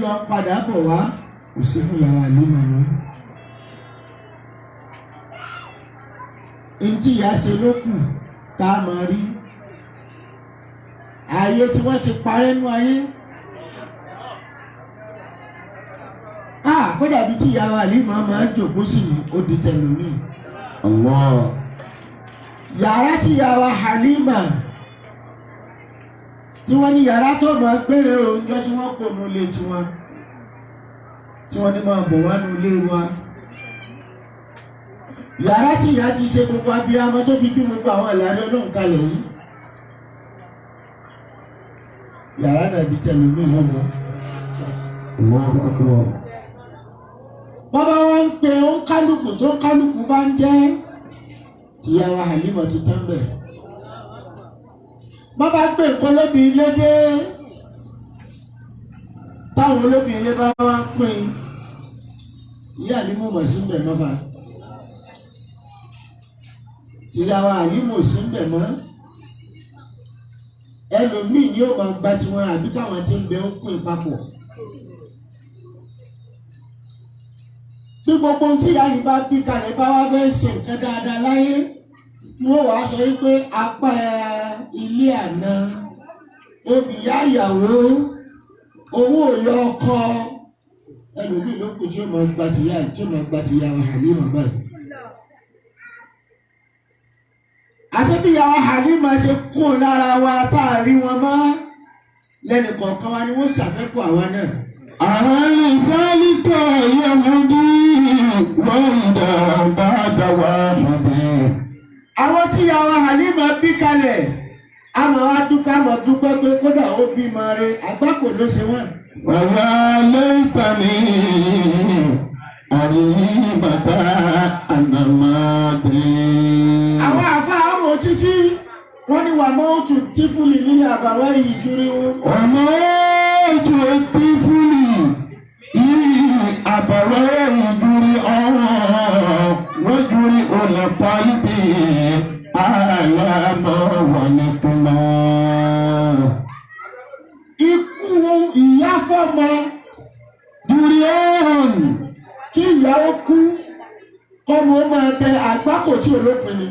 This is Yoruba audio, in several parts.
Ń lọ padà bọ̀ wá kò sí fún ìyàwó Àlímà mọ́. Ntí ìyá ṣe ló kù tá a máa rí. Ayé tí wọ́n ti parẹ́ nú ayé. Kódà bí tí ìyàwó Àlímà máa jòkó sí ni ó di tẹlómi. Allah. Yàrá tí ìyàwó Halima tí wọ́n ní yàrá tó máa gbére oúnjẹ tí wọ́n kò nù lé tiwọn tí wọ́n ní máa bọ̀ wá nù lé wa. Yàrá tí ìyá ti ṣe gbogbo abiyamọ tó fi bí gbogbo àwọn ìlànà Ọlọ́run kalẹ̀ yìí. Yàrá náà di tẹlómi lọ́wọ́. Allahu akbar. Bàbá wa ń pe òǹkálùkù tó kálùkù bá ń jẹ́ tìyàwó Halima ti tán bẹ̀. Bàbá gbé nǹkan lóbi ilé dé táwọn olóbi ilé bá wá ń pín ìyá Halima mọ̀ sí bẹ̀ mọ́fà. Tìyàwó Halima ò sí bẹ̀ mọ́. Ẹlòmíì ni ó máa gba tiwọn àbí káwọn ti ń bẹ ó pín papọ̀. Bí gbogbo ohun tí ìyá yìí bá bí kalẹ̀ bá wá fẹ́ ṣe nǹkan dáadáa láyé, wọ́n wàá sọ wípé apá ilé àná, obì ìyá ìyàwó, owó òye ọkọ, ẹlòmíì ló kù tí ó máa gba tìyá tí ó máa gba tìyá Halima báyìí. Àṣé bí ìyá Halima ṣe kún lára wa tá a rí wọn mọ́ lẹ́nu kọ̀ọ̀kan wa ni wọ́n ṣàfẹ́kù àwa náà. ألذلك يمضي وإذا بعد واحد. Àwọn tí ìyàwó Halima bí kalẹ̀ a máa wá dúpẹ́ àmọ́ dúpẹ́ pé kódà ó bímọ rẹ̀ àgbákò ló ṣe wọ́n. ويا ليتني أريبة أنا ماضي. Àwọn àfáàrò títí wọ́n ní wà mọ́tò tífúlì nílé àbàwá yìí júrí wọn. وموت الطفل أبويه جرئ وجرئ القلب آلام ونقما. Ikú ìyá fọ́mọ جرئ kí ìyá ó kú kọ́mọ ó máa bẹ àgbákò tí olópin ni.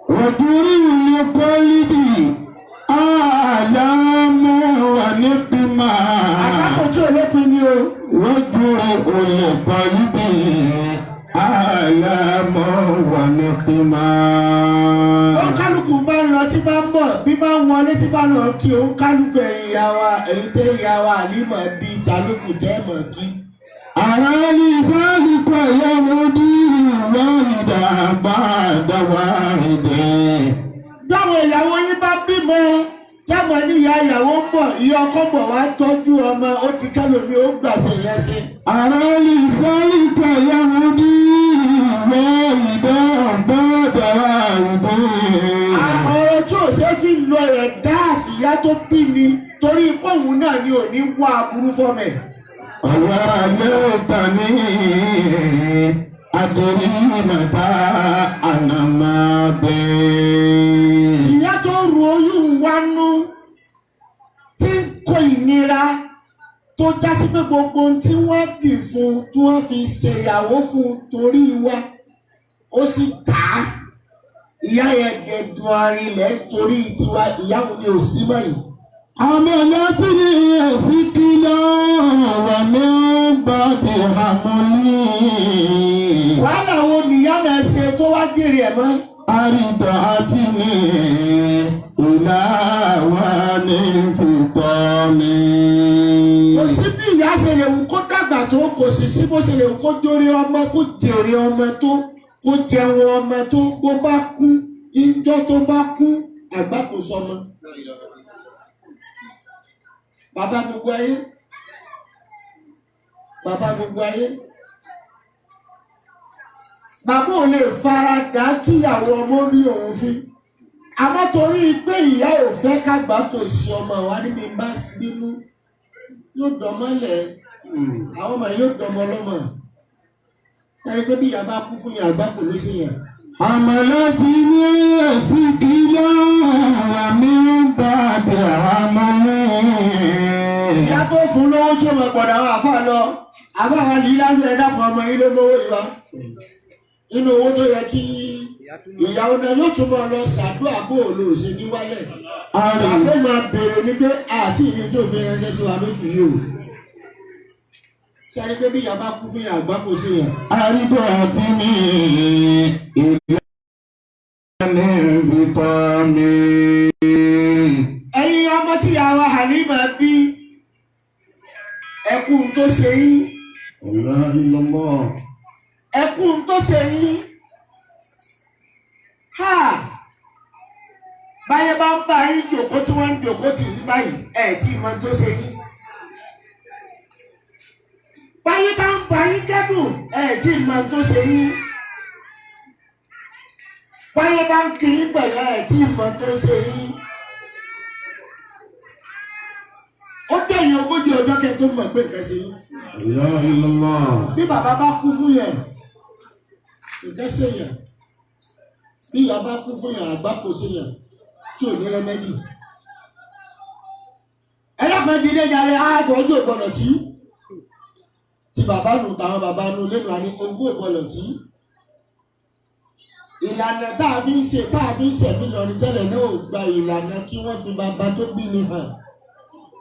وجرئ القلب آلام ونقما. Àgbákò tí olópin ni o. وجرئ القلب آلام ونقما. Òǹkálùkù bá ń lọ tí bá ń bọ̀ bí bá ń wọlé tí bá ń lọ kí òǹkálùkù ẹ̀yìn ìyá wa èyí tẹ́ ìyá wa Àlímà bí ìdálókù dẹ́mọ̀ kí. ألذلك يمضي وإذا بعد واحد. Báwọn ìyàwó yín bá bímọ táwọn ní ìyá ìyàwó ń bọ̀ ìyá ọkọ ń bọ̀ wá tọ́jú ọmọ ó di kálòmí ó gbàṣẹ yẹn sí. ألذلك يمضي وإذا بعد واحد. Ọ̀rọ̀ tí ò ṣe fi lọ ẹ̀dá àfìyá tó bí mi torí pọ́ùn náà ni ò ní wá aburú fọ́mẹ̀. ويا ليتني أدري متى أنا ماضي. Ìyá tó ru oyún wa nú tí ń kó ìnira tó já sí pé gbogbo ohun tí wọ́n dì fún tí wọ́n fi ṣèyàwó fún torí wa ó sì tà á. Ìyá yẹn gẹ̀dùn arinlẹ̀ torí tiwa ìyá òun ni ò sí mọ́ yìí. حملتني ثقلا ومن بعد حملي Wàhálà wo nìyá náà ṣe tó wá jèrè ẹ̀ mọ́? أرضعتني إلى وان فطامي. Kò sí bí ìyá ṣe lè wù kó dàgbà tó kò sì sí bó ṣe lè wù kó jórí ọmọ kó jèrè ọmọ tó kó jẹun ọmọ tó bó bá kú ìjọ tó bá kú àgbà kò sọmọ. Bàbá gbogbo ayé bàbá gbogbo ayé bàbá ò lè fara dà kíyàwó ọmọ rí òun fi àmọ́ torí pé ìyá ò fẹ́ kágbá kò sí ọmọ wa níbi bá bínú yóò dọmọlẹ̀ àwọn ọmọ yóò dọmọ lọ́mọ sáré pé bí ìyá bá kú fún yàn àgbá kò ló sì yàn. حملتني ثقلا ومن بعد حملي Ìyá tó fún lówó tí ó mọ̀ gbọ̀dọ̀ àwọn àfáà lọ. Àfáà wa ní láti ẹ̀dá kan ọmọ yín ló mówó ìwà. Nínú owó tó yẹ kí ìyàwó náà yóò tún máa lọ ṣàdúrà bóòlù òṣè ní wálẹ̀. Àbó máa béèrè ní pé àti ìní tó fi ránṣẹ́ sí wa lóṣù yìí o. Ṣé a rí pé bí ìyá bá kú fún yàn àgbá kò sí yàn? أرضعتني إلى انفطامي. Ẹ̀yin ọmọ tí ìyá wa Halima bí, ẹkún tó ṣe yín, لا إله إلا الله. ẹkún tó ṣe yín. Ha! Báyé bá ń bá yín jòkó tí wọ́n ń jòkó tì yín báyìí, ẹ̀ tí ì mọ tó ṣe yín. Báyé bá ń bá yín kẹ́dùn, ẹ̀ tí ì mọ tó ṣe yín. Báyé bá ń kí yín pẹ̀lẹ́, ẹ̀ tí ì mọ tó ṣe yín. Ó dẹ̀yìn 40 ọjọ́ kẹ́ tó mọ̀ pé nǹkan ṣe yín. لا إله إلا الله. Bí bàbá bá kú fún yẹn, nǹkan ṣe yẹn. Bí ìyá bá kú fún yẹn, àgbá kò ṣe yẹn tí ò ní rẹ́mẹ́dì. Ẹlẹ́kùnrin dídé jàre ààbò ojú ògbọ́nà tí. Tí bàbá nù táwọn bàbá nù lẹ́nu àní ogún ògbọ́nà tí. Ìlànà tá a fi ń ṣe tá a fi ń ṣẹ̀mí lọrin tẹ́lẹ̀ náà ò gba ìlànà kí wọ́n fi bàbá tó bí ni hàn.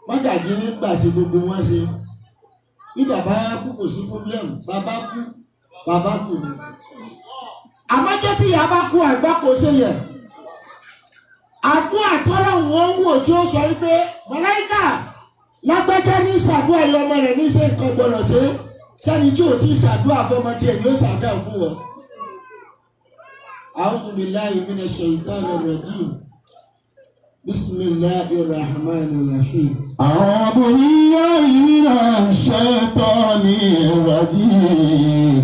Mọ́gàjí ní gbà ṣe gbogbo wọn ṣe. Bí bàbá kú kò sí problem, bàbá kú, bàbá kú ni. Àmọ́jọ́ tí ìyá bá kú àgbá kò ṣe yẹ. Àdúrà tọ́lọ́hún ó ń wò tí ó sọ wípé màláíkà lágbájá ní ṣàdúrà yọ ọmọ rẹ̀ ní ṣe nǹkan gbọ́dọ̀ ṣe sẹ́ni tí ò tí ṣàdúrà fọmọ tiẹ̀ ni ó ṣàdúrà fún wọn. A'udhu billahi minash shaitanir rajim. Bismillahir rahmanir rahim. أعوذ بالله من الشيطان الرجيم.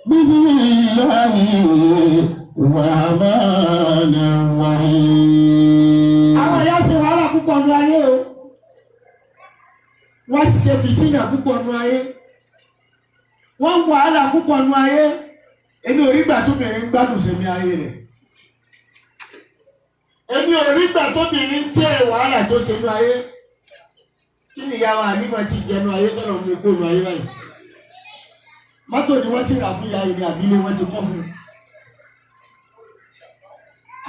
بسم الله الرحمن الرحيم. Àwọn ìyá ṣe wàhálà púpọ̀ nu ayé o. Wọ́n ṣe fìtínà púpọ̀ nu ayé. Wọ́n wàhálà púpọ̀ nu ayé. Èmi ò rí gbà tóbìnrin ń gbádùn sẹ́mi ayé rẹ̀. Èmi ò rí gbà tóbìnrin ń kéré wàhálà tó ṣe nu ayé. Kí ni ìyá wa Àlímọ̀ ti jẹnu ayé tọ́nà mú kó nu ayé báyìí? Mọ́tò ni wọ́n ti rà fún ìyá yìí ni àbílẹ̀ wọ́n ti kọ́ fún un.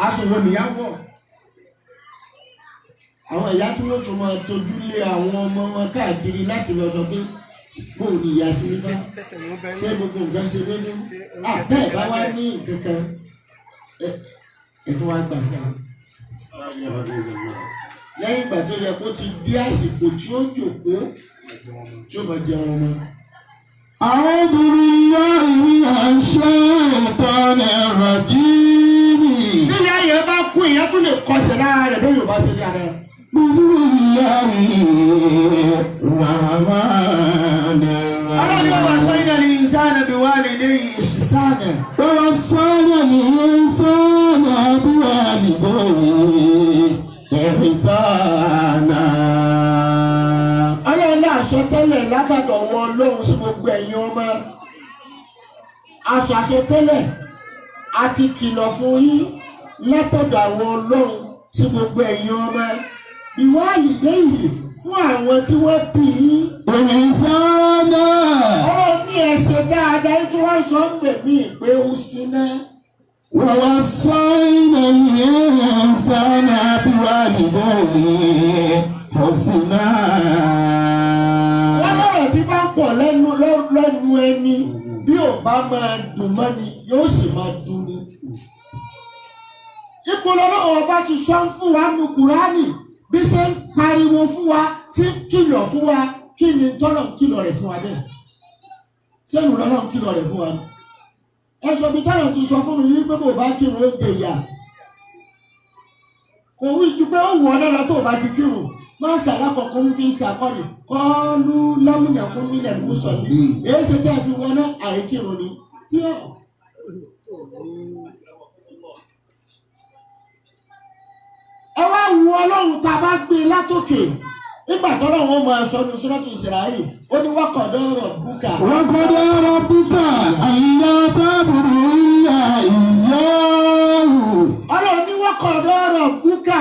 Aṣọ wo nìyá wọ̀? Àwọn ìyá tí wọ́n tún máa tójú lé àwọn ọmọ wọn káàkiri láti lọ sọ pé bóun ni ìyá sí nípa ṣé gbogbo nǹkan ṣe déédéé? Bẹ́ẹ̀ bá wá ní nǹkan kan ẹ tún wá gbà kan. Lẹ́yìn ìgbà tó yẹ kó ti dé àsìkò tí ó jòkóó tí ó máa jẹun ọmọ. أعوذ بالله من الشيطان الرجيم. Bí ìyá yẹn bá kú ìyá tún lè kọsẹ̀ lára rẹ̀ bí Yorùbá ṣe ní ara rẹ̀. بسم الله الرحمن Ọlọ́run yóò wá sọ الرحيم. iná ní ìsáànà bí wàá lè dé ìsáànà. ووصينا الإنسان بوالديه إحسانا. Ọlọ́run ní àsọtẹ́lẹ̀ látàdọ̀ wọn lóhùn sí gbogbo ẹ̀yin ọmọ. Aṣọ àsọtẹ́lẹ̀ a ti kìlọ̀ fún yín látọ̀dọ̀ àwọn Ọlọ́run sí gbogbo ẹ̀yin ọmọ. Ìwádìí yìí fún àwọn tí wọ́n bí yín. إحسانا. Ọlọ́run ní ẹ ṣe dáadáa tí wọ́n sọ ń pè mí pé ó sí náà. ووصينا الإنسان بوالديه حسنا. Wọ́n lọ́rọ̀ tí bá ń pọ̀ lẹ́nu lẹ́nu ẹni bí ò bá máa dùn mọ́ni yóò sì máa dùn ni. Ipò lọ́wọ́ ọba ti sọ ń fún wa nu Kùránì bí ṣe ń pariwo fún wa tí ń kìlọ̀ fún wa kí ni tọ́lọ̀ ń kìlọ̀ rẹ̀ fún wa bẹ́ẹ̀. Sẹ́nu lọ́lọ́ ń kìlọ̀ rẹ̀ fún wa ni. Ẹ sọ bí tọ́lọ̀ ti sọ fún mi wípé bò bá kírun ó jẹ ìyà. Kò wí ju pé ó wù ọ́ lọ́lọ́ tó o bá ti kírun. Máa ń ṣàlákọ̀ọ́kọ́ ń fi ń ṣàkọ́rì kọ́ọ́lù lámúnà fún mílẹ̀ mú sọ yìí. Èyí ṣe tẹ́ ẹ fi wọná àìkírun ni. Pure. Ẹ wá wu Ọlọ́run tá a bá gbé e látòkè. Nígbà tọ́lọ́run ó máa sọ ní Suratul Isra'i, ó ní waqada rabbuka. وقضى ربك ألا تعبدوا إلا إياه. Ọlọ́run ní waqada rabbuka.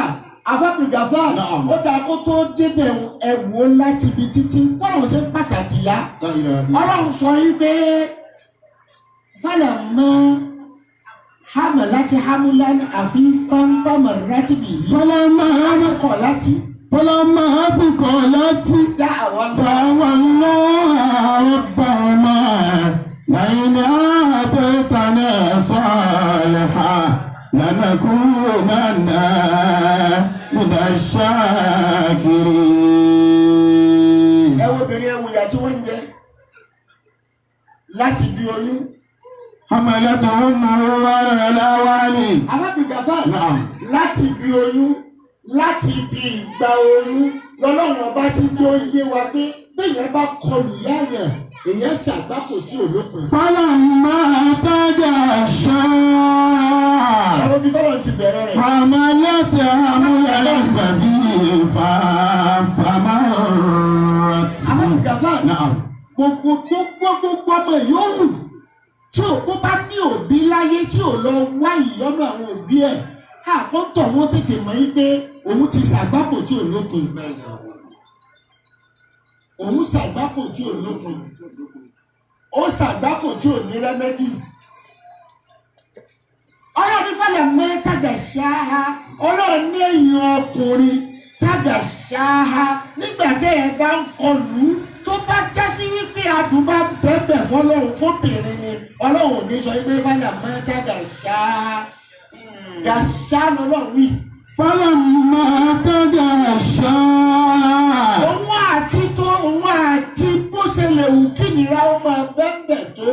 Afábìgàfà Naam. ó dáa kó tó débẹ̀ ẹ̀wò láti ibi títí bọ́lá ṣe pàtàkì yá. La ilaha illallah. Ọlọ́run sọ yí pé fàlàmọ́ hámà láti hámúlán àfi fáńfàmà rátìbì yìí. فلما Lásìkò láti فلما أثقلت dá àwọn lọ. دعوا الله ربهما لئن آتيتنا صالحا لنكونن من الشاكرين. Ẹ wo obìnrin, ẹ wo ìyà tí wọ́n ń jẹ láti bí oyún. حملته أمه وهنا على وهن. Alábìgàfà نعم. láti bí oyún, láti bí ìgbà oyún lọ́lọ́run ọba ti jó yé wa pé béèyàn bá kọlù ìyá yẹn, èèyàn ṣàgbákò tí ò lópin. فلما تغشى Àwọn ibi tọ́lọ̀ ti bẹ̀rẹ̀ rẹ̀. حملت حملا خفيفا فمرت. Alábìgàfà نعم. gbogbo gbogbo gbogbo ọmọ yòówù tí ò bó bá ní òbí láyé tí ò lọ wá ìyọ́nú àwọn òbí ẹ̀, àkóńtọ̀ wọn tètè mọ̀ yí pé òun ti ṣàgbákò tí ò lópin. Òun ṣàgbákò tí ò lópin. Ó ṣàgbákò tí ò ní remedy. Ọlọ́run ní fàlẹ̀ mọ́ tàgà ṣáá, ọlọ́run ní èèyàn ọkùnrin tàgà ṣáá nígbà tẹ́ ẹ bá ń kọlù ú, tó bá já sí wípé adùn bá bẹ́ẹ̀bẹ̀ fọlọ́run fóbìnrin ni, ọlọ́run ò ní sọ wípé fàlẹ̀ mọ́ tàgà ṣáá gàṣá lọ́lọ́run wí. فلما تغشى Òun àti tó òun àti bó ṣe lè wù kí nira ó máa bẹ́ẹ̀bẹ̀ tó,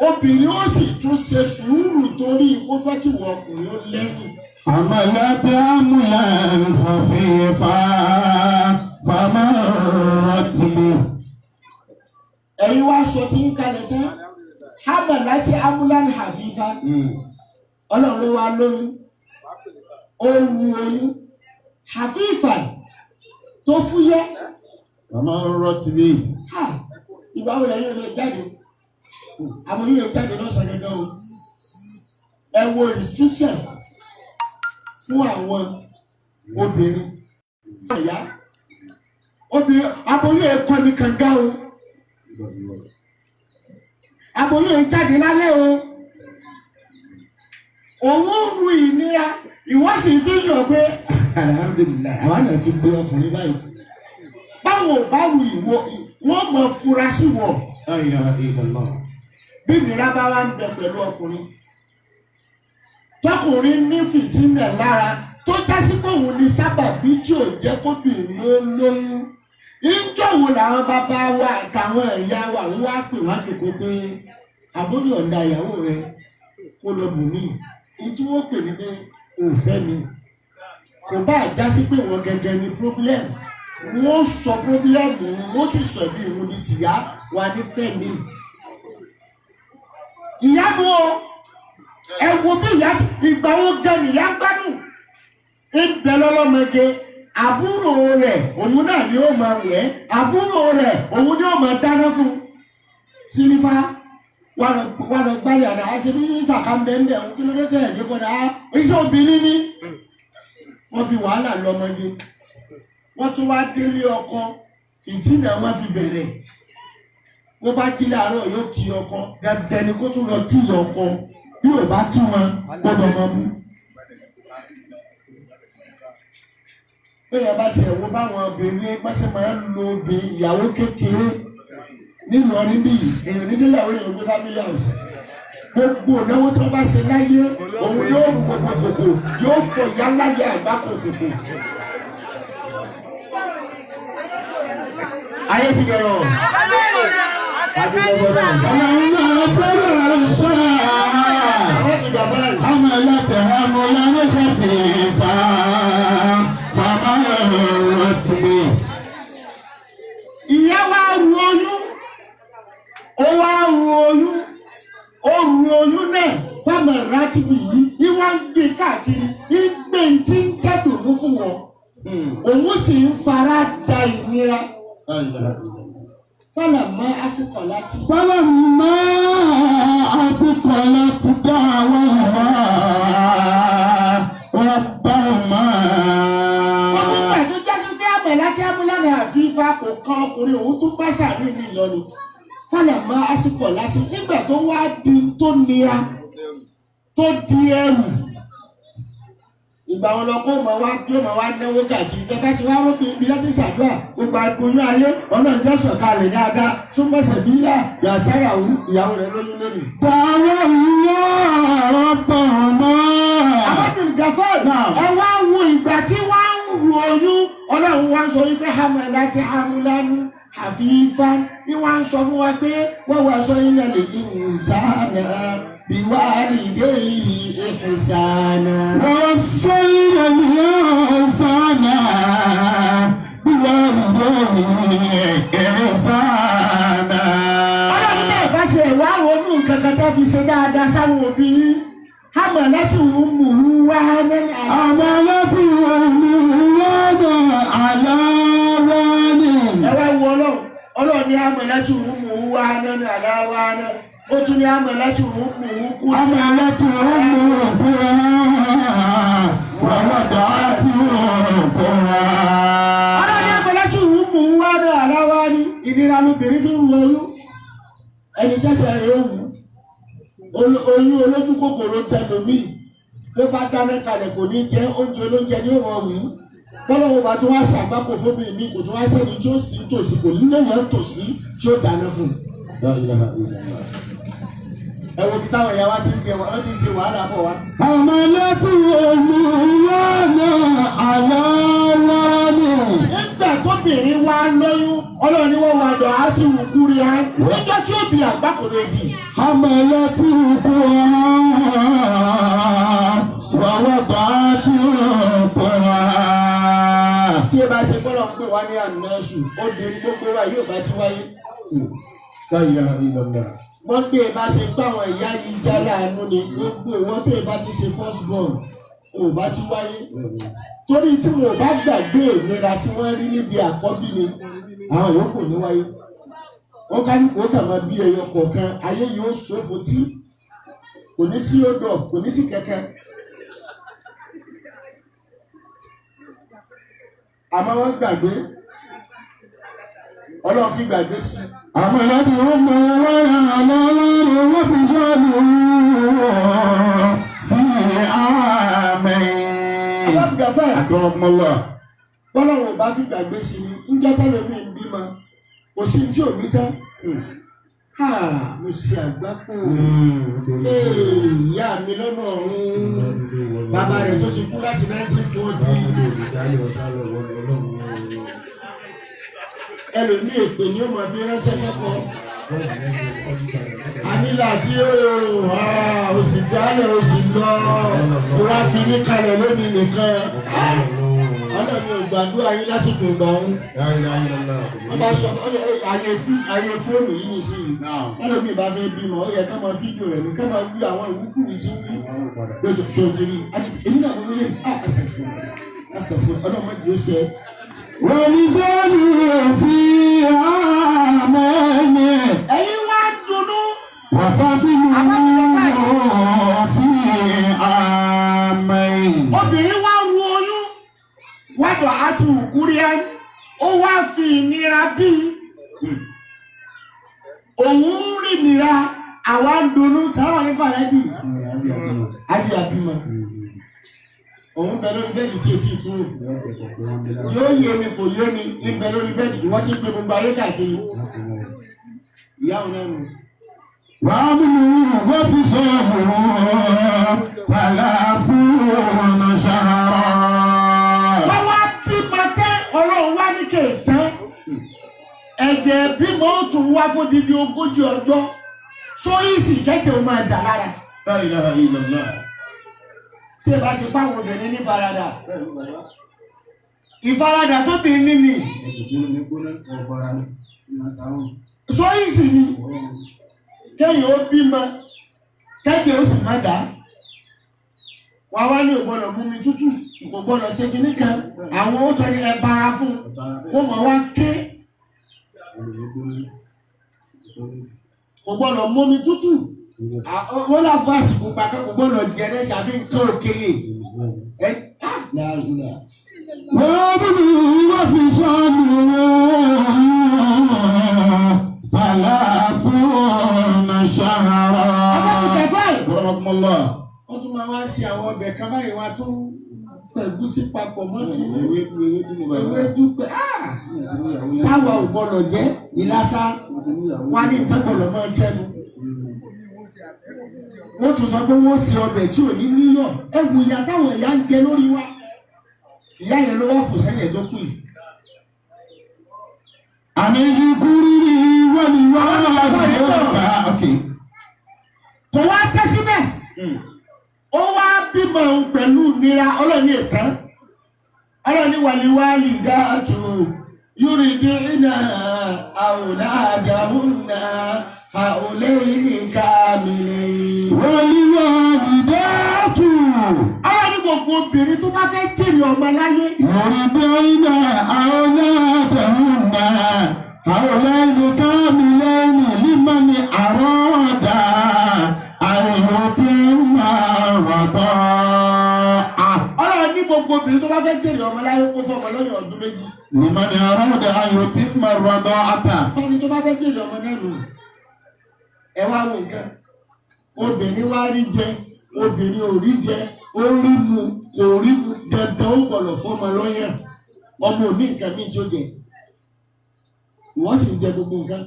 obìnrin ó sì tún ṣe sùúrù torí kó fẹ́ kí wọ́n ọkùnrin ó lẹ́yìn. حملت حملا خفيفا فمرت به. Ẹ̀yin wá sọ tí ń kalẹ̀ tán, hámà láti amúlán hafifa, ọlọ́run ló wá lóyún, ó wu oyún hafifa tó fúyẹ́. فمرت به. Ha, ìgbà wo lẹ́yìn lè jáde? Àwọn yóò jáde lọ́sàn-án gangan o. Ẹ wo restriction fún àwọn obìnrin, fún àyà obìnrin, aboyún ẹ̀ kọ́ ní kànga o, aboyún ẹ̀ jáde lálẹ́ o, òun ń ru ìnira, ìwọ sì fi yàn pé alhamdulilayi àwa náà ti gbé ọkùnrin báyìí. Báwọn ò bá ru ìwọ, wọn mọ fura sí wọ. لا إله إلا الله. Bí ìnira bá wà ń bẹ pẹ̀lú ọkùnrin, tọkùnrin ní fìtínà lára tó jásí pé òun ni sábàbí tí ò jẹ́ kóbìnrin ó lóyún, ìjọ wo làwọn bàbá wa àtàwọn ìyá wa ń wá pè wá jòkó pé àbóyọ̀ ọ̀dà ìyàwó rẹ kó lọ bù mí? Ní tí wọ́n pè ní pé ò fẹ́ mi, kò bá jásí pé wọ́n gẹ́gẹ́ ni problem, wọ́n sọ problem, wọ́n sì sọ bí òun ni tìyá wa ní fẹ́ mi. Ìyá mu o, ẹ wo bí ìyá ìgbà wo gan nìyá gbádùn ń bẹ lọ́lọ́mọge, àbúrò rẹ̀ òun náà ni ó máa wẹ̀, àbúrò rẹ̀ òun ni ó máa dáná fún sílífà wà lọ gbálẹ̀ àdá ṣe bí sàkà ń bẹ ń bẹ òun, kí ló dé tẹ̀ ẹ̀jẹ̀ kọ́dà iṣẹ́ obìnrin ni. Wọ́n fi wàhálà lọ́mọge, wọ́n tún wá délé ọkọ, ìtìnà wọn fi bẹ̀rẹ̀. Bó bá jí láàárọ̀ yóò kí ọkọ, dandan ni kó tún lọ kí ọkọ, bí ò bá kí wọn gbọ́dọ̀ máa mú. Bẹ́ẹ̀ bá tiẹ̀ wo báwọn obìnrin bá ṣe máa ń lo obìnrin ìyàwó kékeré nílọrin bí èèyàn ní déyàwó èèyàn gbé family house, gbogbo ìnáwó tí wọ́n bá ṣe láyé òun yóò rú gbogbo kòkò, yóò fọ ìyá láyé àgbákò kòkò. Ayé ti dẹ̀rọ̀ àdúgbò náà. فلما تغشى Àwọn ti gbà báyìí. حملت حملا خفيفا فمرت به. Ìyá wa ru oyún, ó wá ru oyún, ó ru oyún náà fáwọn rátìbì yìí, yìí wá ń gbé káàkiri, ń gbé tí ń jẹ́dùnú fún wọn, òun sì ń fara da ìnira. لا إله إلا الله. Fọlá mọ àsìkò láti. فلما أثقلت دعواها ربهما. ọkùnrin òun tún bá sàmì mi lọ ni. Fálàmà àsìkò láti nígbà tó wá di tó nira tó di ẹrù. Ìgbà wọn lọ kó máa wá bí ó máa wá náwó káàkiri bẹ́ẹ̀ bá ti wá rópin ibi láti ṣàdúrà gbogbo agboyún ayé ọlọ́run jẹ́ sọ̀kalẹ̀ dáadáa túnbọ̀ sẹ̀bíyà yàsáyàwó ìyàwó rẹ̀ lóyún lónìí. دعوا الله ربهما. Abdul Gafar Naam. ẹ wá wo ìgbà tí wọ́n ń ru oyún ọlọ́run wá ń sọ wípé hamalati hamulani hafifa ni wọ́n ń sọ fún wa pé wọ́n wá sọ iná lè ìnsánà biwalidayhi ihsana. ووصينا الإنسان بوالديه إحسانا. Ọlọ́run náà bá ṣe wá ronú nǹkan kan tó fi ṣe dáadáa sáwọn òbí yín hamalati ummuhu wahanan ala. حملته أمه وهنا على وهن. Ẹ wá wo ọlọ́run, ọlọ́run ní hamalati ummuhu wahanan ala wahanan, ó tún ní hamalati ummuhu kú. حملته أمه كرها ووضعته كرها. Ọlọ́run hamalati ummuhu wahanan ala wahanan, ìnira lobìnrin fi ń ru oyún. Ẹni tẹ́sẹ̀ rẹ̀ ó wù ú, oyún olójú kòkòrò tẹlómi ló bá dáná kalẹ̀ kò ní jẹ oúnjẹ olóúnjẹ ní òun ọ̀hún. Bọ́lọ́wọ́ bá tún wá ṣàgbákò fún mi mi kò tún wá sẹ́ni tí ó sì ń tòsí kò ní lèèyàn tòsí tí ó dáná fún un. لا إله إلا الله. Ẹ wo bí táwọn ìyá wa ti ń jẹ wọn ti ń ṣe wàhálà bọ̀ wá. حملته أمه وهنا على وهن. Nígbà tóbìnrin wá lóyún, ọlọ́run ni wọ́n wá dọ̀ á ti wù kúri á. Níjọ́ tí ó bí àgbákò lè bì. حملته كرها ووضعته كرها. Tí ẹ bá ṣe gbọ́dọ̀ ń pè wá ní ànásù, ó di gbogbo wa yóò bá ti wáyé. لا إله إلا الله. Wọ́n gbé e bá ṣe pé àwọn ìyá yìí já láàánú ni gbogbo ìwọ́n tó bá ti ṣe first born ò bá ti wáyé. Torí tí wọn ò bá gbàgbé ìnira tí wọ́n rí níbi àkọ́bí ni àwọn yòókù ní wáyé. Wọ́n ká ní kó kà máa bí ẹyọ kọ̀ọ̀kan, ayé yóò ṣòfò tí kò ní sí odò, kò ní sí kẹ̀kẹ́. Àmọ́ wọ́n gbàgbé, ọlọ́run fi gbàgbé sí i. حملته أمه وهنا على وهن وفصاله في عامين. Àwọn gbàfẹ́. أكرمكم الله. Bọ́lọ́run ò bá fi gbàgbé sí i, ńjọ́ tẹ́lẹ̀ mi ń bímọ, kò sí tí ò wí tán. Ha, mo ṣe àgbákò. Ee, ìyá mi lọ́nà ọ̀run. Bàbá rẹ̀ tó ti kú láti 1940. Ẹlòmíì èpè ni ó máa fi ránṣẹ́ sọ́kọ. Ànílà tí ó o sì dálẹ̀ o sì lọ, o wá fi ní kalẹ̀ lónìí nìkan. Ọlọ́run ò gbàdúrà yín lásìkò ìgbà òun. Wọ́n bá sọ ayé fóònù yìí nìsín. Ẹlòmíì bá fẹ́ bímọ, ó yẹ ká máa fídíò rẹ̀ ní ká máa wí àwọn ìwúkúwìí tí ń wí. Lójú tó ti rí. Èmi náà mo wílé, àṣẹ fún àṣẹ fún ọlọ́mọdé ó ṣe. ولسانه في عامين. Ẹ̀yin wá dunnú. وفصله في عامين. Obìnrin wá ru oyún. Wádọ̀ àti òkúrí ẹ́. Ó wá fi ìnira bí. Òun ń rí ìnira, àwa ń dunnú. Sàráwà nípa rẹ̀ dì. Adi àbímọ. Òun bẹ lórí bẹ́ẹ̀dì tí etí kúrò. Yóò yé mi kò yé mi, ń bẹ lórí bẹ́ẹ̀dì, ìwọ́n ti ń pe gbogbo ayé káàkiri. Ìyá òun náà nù. وعمله وفصاله ثلاثون شهرا. Wọ́n wá bímọ tẹ́, ọlọ́run wá ní kéètán. Ẹ̀jẹ̀ bímọ ó tún wá fún dídí 40 ọjọ́. Sóyìsì kẹ́kẹ́ ó máa dà lára. لا إله إلا الله. Tí ẹ bá ṣe páwọn obìnrin ní faradà. Ìfaradà tó bí ní ni. Sóyìsì ni. Kẹ́yìn ó bímọ, kẹ́kẹ́ ó sì má dà. Wà wá ní ò gbọ́dọ̀ mú mi tútù, kò gbọ́dọ̀ ṣe kinní kan. Àwọn ó tọ́ ni ẹ bara fún. Wọ́n mọ̀ wá ké. Kò gbọ́dọ̀ mú mi tútù. Wọ́n là fún àsìkò gbàkan kò gbọ́dọ̀ jẹ ẹ́ ṣàfi nǹkan òkèlè. وعمله وفصاله Illallah. Wọ́n tún máa wá ṣe àwọn ọbẹ̀ kan báyìí, wọ́n á tún pẹ̀gúsí papọ̀ mọ́ kínní. Ewédú, ewédú ni bàbá. Ewédú pẹ̀ táwa ò gbọ́dọ̀ jẹ́ ìlàsà wọn ní nǹkan gbọ́dọ̀ máa jẹnu. Wọ́n tún sọ pé wọ́n ṣe ọbẹ̀ tí ò ní níyọ̀. Ẹ wù ìyá táwọn ìyá ń jẹ lórí wa. Ìyá yẹn ló wá fò sẹ́yìn tó kù yìí. Àmì ìṣukúrú wọ́n wá lọ́wọ́. Kò wá tẹ́ síbẹ̀. Ó wá bímọ òun pẹ̀lú ìnira ọlọ́ọ̀ni ìtàn. Ọlọ́ọ̀ni wàlíwálì dáàtú yúrídì iná àwòládàhùnà àwòlẹ́yìn kàmìlẹ̀. Wal-walidatu. Ọlọ́ọ̀ni gbogbo obìnrin tó bá fẹ́ jèrè ọmọ láyé. Yurdi'na awladahunna hawlayni kamilayni liman arada an yutimma ar-rida'a. Ọlọ́ọ̀ni gbogbo obìnrin tó bá fẹ́ jèrè ọmọ láyé kó fọmọ lọ́yàn ọdún 2. Liman arada an yutimma ar-rida'ata. Fẹ́ni tó bá fẹ́ jèrè ọmọ náà nù. Ẹ wá wo nǹkan. Obìnrin wá rí jẹ, obìnrin ò rí jẹ, ó rí mu, kò rí mu, dandan ó gbọ́dọ̀ fọmọ lọ́yàn. Ọmọ ò ní nǹkan míì tí ó jẹ. Ìwọ́n sì ń jẹ gbogbo nǹkan.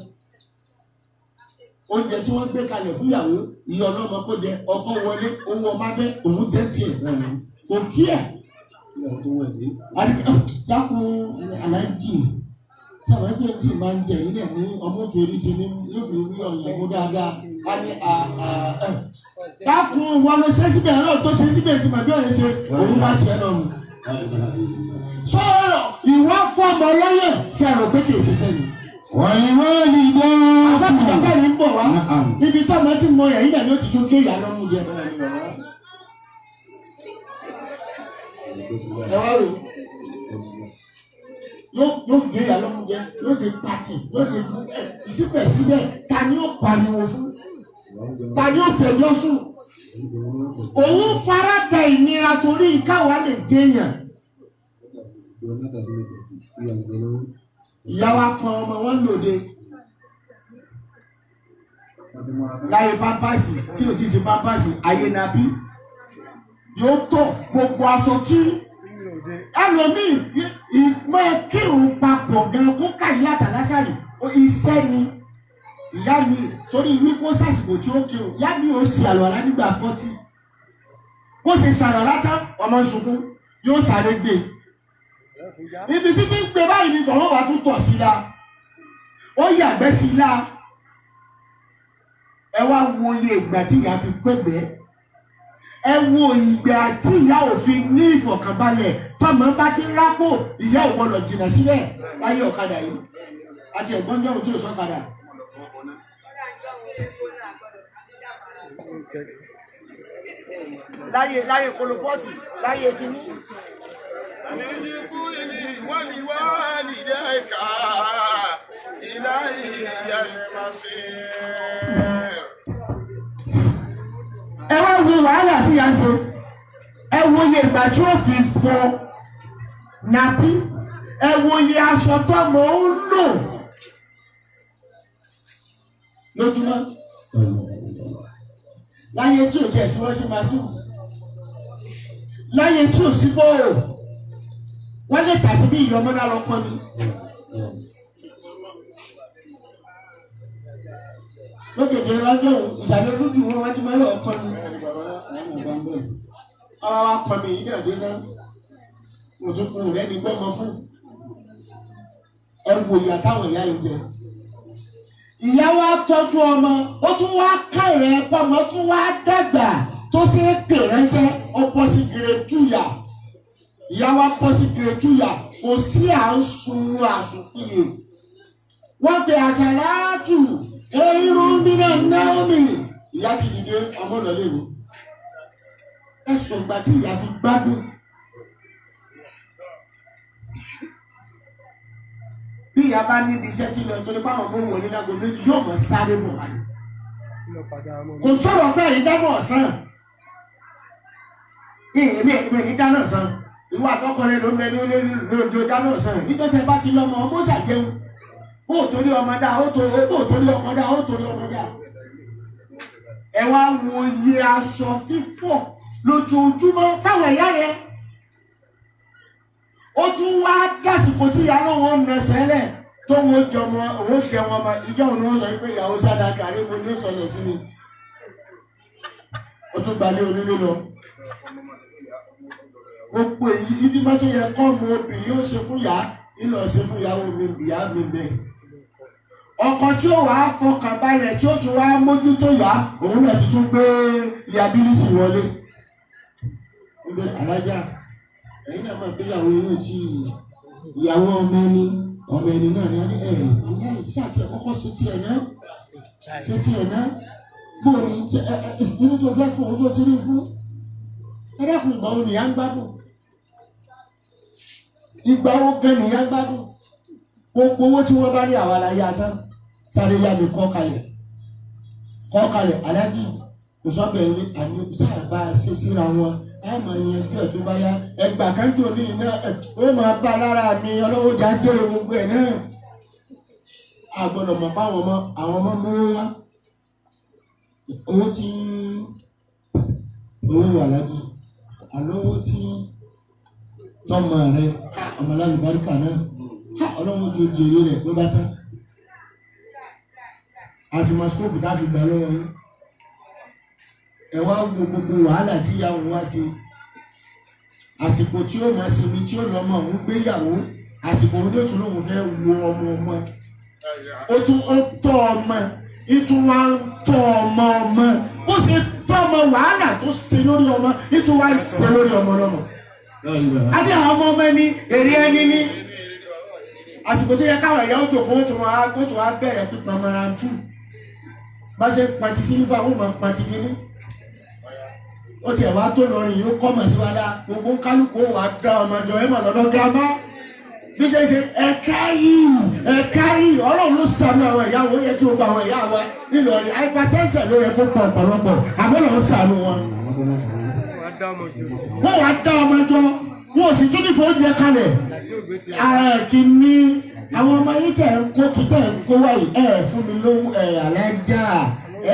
Oúnjẹ tí wọ́n gbé kalẹ̀ fún ìyàwó, ìyá ọlọ́mọ kó jẹ, ọkọ wọlé, owó ọmọ abẹ́, òun jẹ́ tiẹ̀. Kò kí ẹ̀. Dákun aláàjì sábà pé tí máa ń jẹ yìí náà ní ọmọ òfin kìíní yóò fi rí ọyàn mú dáadáa. A ní dákun wọn ló ṣe síbẹ̀ náà tó ṣe síbẹ̀ tí màbí ọ̀yẹ́ ṣe òun bá tiẹ̀ lọ rù. Sọ̀rọ̀ ìwọ fọmọ lọ́yẹ̀ ṣe àrò pé kì í ṣiṣẹ́ ni. Wal-walidatu. Afẹ́kùnrin yìí ń bọ̀ wá. Na'am. Ibi tọ́mọ tí mo yẹ̀ yìí náà ni ó ti tún gé ìyá lọ́mú jẹ. Ẹ wá rò yóò gbé ìyá lọ́mú jẹ, yóò ṣe pàtì, yóò ṣe ìsíbẹ̀síbẹ̀, ta ni ó pariwo fún? Ta ni ó fẹjọ́ sùn? Òun fara da ìnira torí káwa lè jẹyàn. Ìyá wa kan ọmọ wọn lòde láyé pampasì tí ò ti ṣe pampasì ayé nàbí yóò tọ̀ gbogbo aṣọ tí ẹlòmíì ìmọ̀ kírun papọ̀ gan kó káyìí látàlásàrì iṣẹ́ ni. Ìyá mi torí wípé ó sàsìkò tí ó kírun, ìyá mi ò ṣe àlùwàlá nígbà 40. Bó ṣe ṣàlùwàlá tán, ọmọ ń sunkún, yóò sáré gbé. Ibi títí ń gbé báyìí ni tọ̀wọ́ bá tún tọ̀ sí la. Ó yàgbẹ́ sí la. Ẹ wá wo iye ìgbà tí ìyá fi kẹ́gbẹ́. Ẹ wo ìgbà tí ìyá ò fi ní ìfọ̀kànbalẹ̀ tọmọ bá ti ń rápò, ìyá ò gbọdọ̀ jìnnà síbẹ̀ láyé ọ̀kadà yìí. Àti ẹ̀gbọ́n jẹ́ òun tí ò sọ́kadà. Láyé kolopọ́ọ̀tì, láyé kínní. Ẹ wá wo wàhálà tí ìyá ń ṣe. Ẹ wo iye ìgbà tí ó fi fọ nàpí. Ẹ wo iye aṣọ tọ́mọ ó lò lójúmọ́. Láyé tí ò tiẹ̀ sí wọ́n sí máa sí. Láyé tí ò sí bọ́ọ̀. Wọ́n lè tà sí bí ìyọmọ náà lọ pọ́n mi. Lókèjì lọ́jọ́ ìsàlẹ̀ lójú wọn wọ́n ti máa lọ pọ́n mi. Ọwọ́ wa pọ́n mi yìí náà dé náà. Mo tún kún rẹ́ ní gbọ́mọ fún. Ẹ wo ìyá táwọn ìyá yìí jẹ. Ìyá wa tọ́jú ọmọ, ó tún wá ká ìrẹ́ pọ́mọ, ó tún wá dàgbà tó ṣe é pè ránṣẹ́, ó bọ́ sí gírẹ́túyà. Ìyá wa bọ́ sí gírẹ́túyà, kò sí à ń sun àsùnfìyè. Wọ́n pe àṣàlátù irun nínú Naomi. Ìyá ti dìde ọmọ lọ́lé mi. Ẹ̀sùn ìgbà tí ìyá fi gbádùn. Bí ìyá bá níbi iṣẹ́ tí lọ torí báwọn mú wọn ní láago 2 yóò mọ̀ sáré bọ̀ wá ní. Kò sọ̀rọ̀ bẹ́ẹ̀ yìí dáná ọ̀sán. Èmi ní dáná ọ̀sán. Ìwọ àtọkọ rẹ ló ń bẹ ní olóòjó dáná ọ̀sán. Nítorí tẹ bá ti lọ́mọ ọmọ ṣàjẹun. Bó o torí ọmọ dá, ó torí bó o torí ọmọ dá, ó torí ọmọ dá. Ẹ wá wo iye aṣọ fífọ̀ lójoojúmọ́ fáwọn ìyá yẹn. Ó tún wá dásìkò tí ìyá náà wọ́n nà sẹ́lẹ̀ tó wọ́n jẹ ọmọ òun jẹ wọn ọmọ ìjọ òun ni wọ́n sọ pé ìyàwó sádàkà rí mo ní ó sọlẹ̀ sí mi. Ó tún gbalé onílé lọ. Gbogbo èyí ibi má tó yẹ kọ́ ọmọ obìnrin ó ṣe fún ìyá ìlọ ṣe fún ìyàwó mi ìyá mi bẹ́ẹ̀. Ọkọ tí ó wàá fọkàn balẹ̀ tí ó tún wàá mójútó yá òun náà ti tún gbé liability wọlé. Gbé alájà ẹ̀yin náà máa gbéyàwó yín tí ìyàwó ọmọ ẹni náà ní ẹ̀ ẹ̀ ṣé àti ẹ̀ kọ́kọ́ ṣe tiẹ̀ náà ṣe tiẹ̀ náà bóòní ẹ ẹ inú tó fẹ́ fún òun tó ti rí fún ẹ dákun ìgbà wo nìyá ń gbádùn ìgbà wo gan nìyá ń gbádùn gbogbo owó tí wọ́n bá rí àwa la yá tán sáré yá mi kọ́ kalẹ̀ aláàjì kò sọ́bẹ̀ ní àní sáà bá a ṣe síra wọn á máa yanjú ẹ̀ tó bá yá ẹgbà kan jò ní iná ẹ̀ ó máa bá lára mi ọlọ́wọ́ jà jèrè gbogbo ẹ̀ náà a gbọ́dọ̀ mọ̀ báwọn ọmọ àwọn ọmọ mú wá owó tí owó aláàjì àlọ́ owó tí tọmọ rẹ ọmọ lálùbáríkà náà ọlọ́run ojú ojú eré rẹ̀ ló bá tán àti mọ́síkóòpù tá fi gbà lọ́wọ́ yín ẹ wá wo gbogbo wàhálà tí ìyá òun wá sí àsìkò tí ó mọ̀ sí ni tí ó lọ́mọ òun gbéyàwó àsìkò òun yóò tún lóun fẹ́ wo ọmọ ọmọ ó tún ó tọ́ ọmọ ìtún wá ń tọ́ ọmọ ọmọ bó ṣe tọ́ ọmọ wàhálà tó ṣe lórí ọmọ ìtún wá ń ṣe lórí ọmọ lọ́mọ adé àwọn ọmọ ọmọ ẹni èrè ẹni ní àsìkò tó yẹ káwọn ẹ̀yà ó jòkó wọ́n tún wá bẹ̀rẹ̀ pípa mara tù bá ṣe pàtí sílífà wọ́n máa pàtí kínní ó tiẹ̀ wá tó lọrin yóò kọ́ mọ̀ sí wa dá gbogbo kálukú ó wàá dá ọmọ jọ ẹ̀ mọ̀ lọ́dọ̀ girama bí ṣe ń ṣe ẹ̀ka yìí ọlọ́run ló ṣàánú àwọn ìyá wọn ó yẹ kí gbogbo àwọn ìyá wa nílọrin hypertension ló yẹ kó pọ̀ ọ̀pọ̀lọpọ̀ àmọ́ lọ́n ṣàánú wọn. Wọ́n wàá dá ọmọ jọ wọn ò sì tún ní fóúnjẹ kalẹ̀ ara ẹ̀ kì í ní àwọn ọmọ yìí tẹ̀ ń kó kí tẹ̀ ń kó wáyé ẹ̀ fún mi lówó ẹ̀ alájà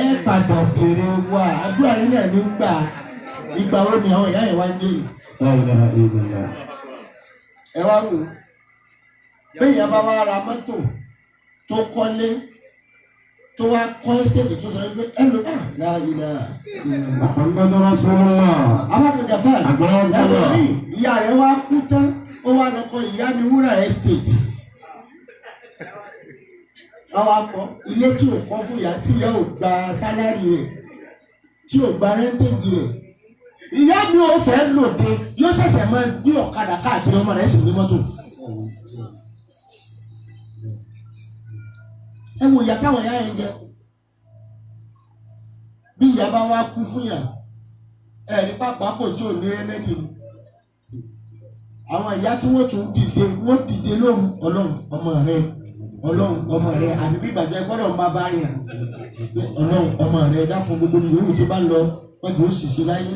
ẹ̀ padà jèrè wá àdúrà yín náà nígbà ìgbà wo ni àwọn ìyá yẹn wá ń jèrè. Ẹ wá wò ó bẹ́ẹ̀ yẹn bá wá ra mọ́tò tó kọ́lé tó wá kọ́ ẹ́stéètì tó sọ wípé ẹlò náà láàyè náà. Muhammadu Rasulullah. Alábìrin Jafar ẹlòmíì ìyá rẹ̀ wá kú tán ó wá lọ kọ́ ìyá ní wúrà estate. Báwa kọ ilé tí ò kọ́ fún ìyá tí ìyá ò gba sálárì rẹ̀ tí ò gba rẹ́ńtéèjì rẹ̀. Ìyá mi ò fẹ́ lòde yóò ṣẹ̀ṣẹ̀ máa gbé ọ̀kadà káàkiri ọmọ rẹ̀ sì ní mọ́tò. Ẹ wo ìyá táwọn ìyá yẹn jẹ bí ìyá bá wá kú fún yà ẹ ní pápá kò tí ò ní rẹ́mẹ́dì ni àwọn ìyá tí wọ́n tún dìde wọ́n dìde lóhùn ọlọ́run ọmọ rẹ ọlọ́run ọmọ rẹ àfi bí ìbàjẹ́ gbọ́dọ̀ ń bá bá yàn ọlọ́run ọmọ rẹ dákun gbogbo ní yòówù tí bá ń lọ wọ́n jù ú sì sí láyé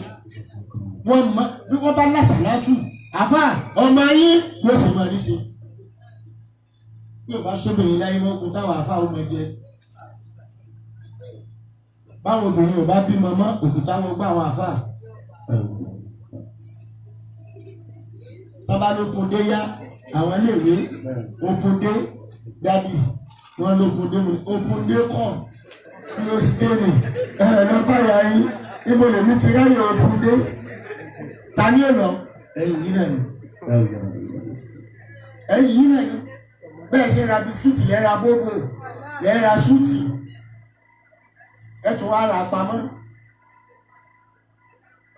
wọ́n mọ bí wọ́n bá lásàlátù àfà ọmọ ayé yóò sì máa rí sí i bí o bá sóbìnrin láyé mọ́kun táwọn àfà ó máa jẹ báwọn obìnrin ò bá bímọ mọ́ òkúta wọn gbá àwọn àfà bàbá lókun dé yá àwọn iléèwé okun dé dádì wọn lókun dé okun dé kọ kí ó sì dé nì ẹ lọ báyà yín níbo lèmi ti ráyè okun dé ta ni ó lọ ẹ̀yìn yìí náà ni ẹ̀yìn yìí náà ni bẹ́ẹ̀ ṣe ra bisikíìtì lẹ́ra bóbò lẹ́ra súùtì ẹ tún wá ra pamọ́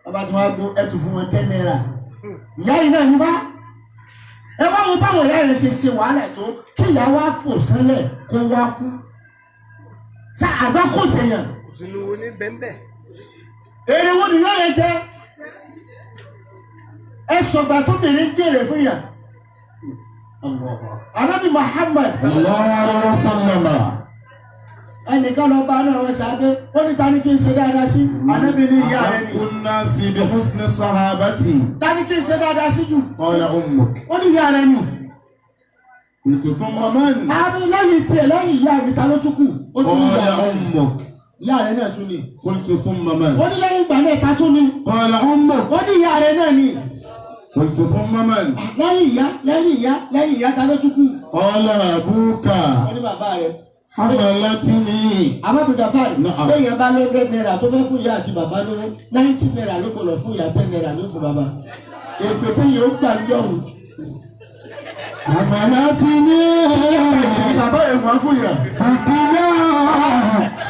ọba tí wọ́n á gbó ẹ tún fún wọn ₦10 ìyá yìí náà ní bá ẹ wá wo báwọn ìyá yẹn ṣe ṣe wàhálà tó kí ìyá wa fò sánlẹ̀ kó wá kú ṣá àgbá kò ṣèyàn èrè wo ni ìyá yẹn jẹ ẹ sọgbà tó bèrè ń jèrè fún yà. Ànábì Muhammad Sallallahu alaihi wasallam. ẹnìkan lọ bá náà wọn ṣàbẹ ó ní ta ni kí n ṣe dáadáa sí Ànábì ní ìyá rẹ ni Ahaqqun nasi bi husni sahabati. ta ni kí n ṣe dáadáa sí jù Qala ummuk. ó ní ìyá rẹ ni Qultu thumma man? àmì lẹ́yìn tiẹ̀ lẹ́yìn ìyá mi ta ló tún kù ó tún ní ìyá Qala rẹ ummuk. Ìyá rẹ̀ náà tún ni. قلت ثم من؟ Ó ní lẹ́yìn ìgbà náà ta tún ni. قال أمك. Ó ní ìyá rẹ̀ náà ni. قلت ثم من؟ Lẹ́yìn ìyá, lẹ́yìn ìyá, lẹ́yìn ìyá ta ló tún kù? قال أبوك. Ó ní bàbá rẹ̀. حملتني. Àbábùdá fáàrí. Na'am. Lẹ́yìn bá 100 naira tó fẹ́ fún ìyá àti bàbá lówó, 90 naira ló gbọ́dọ̀ fún ìyá, 10 naira ló fún bàbá. Èpè téèyàn ó gbà yọ̀hún. حملتني. Bàbá rẹ̀ wọ́n fún yàn. الدنيا.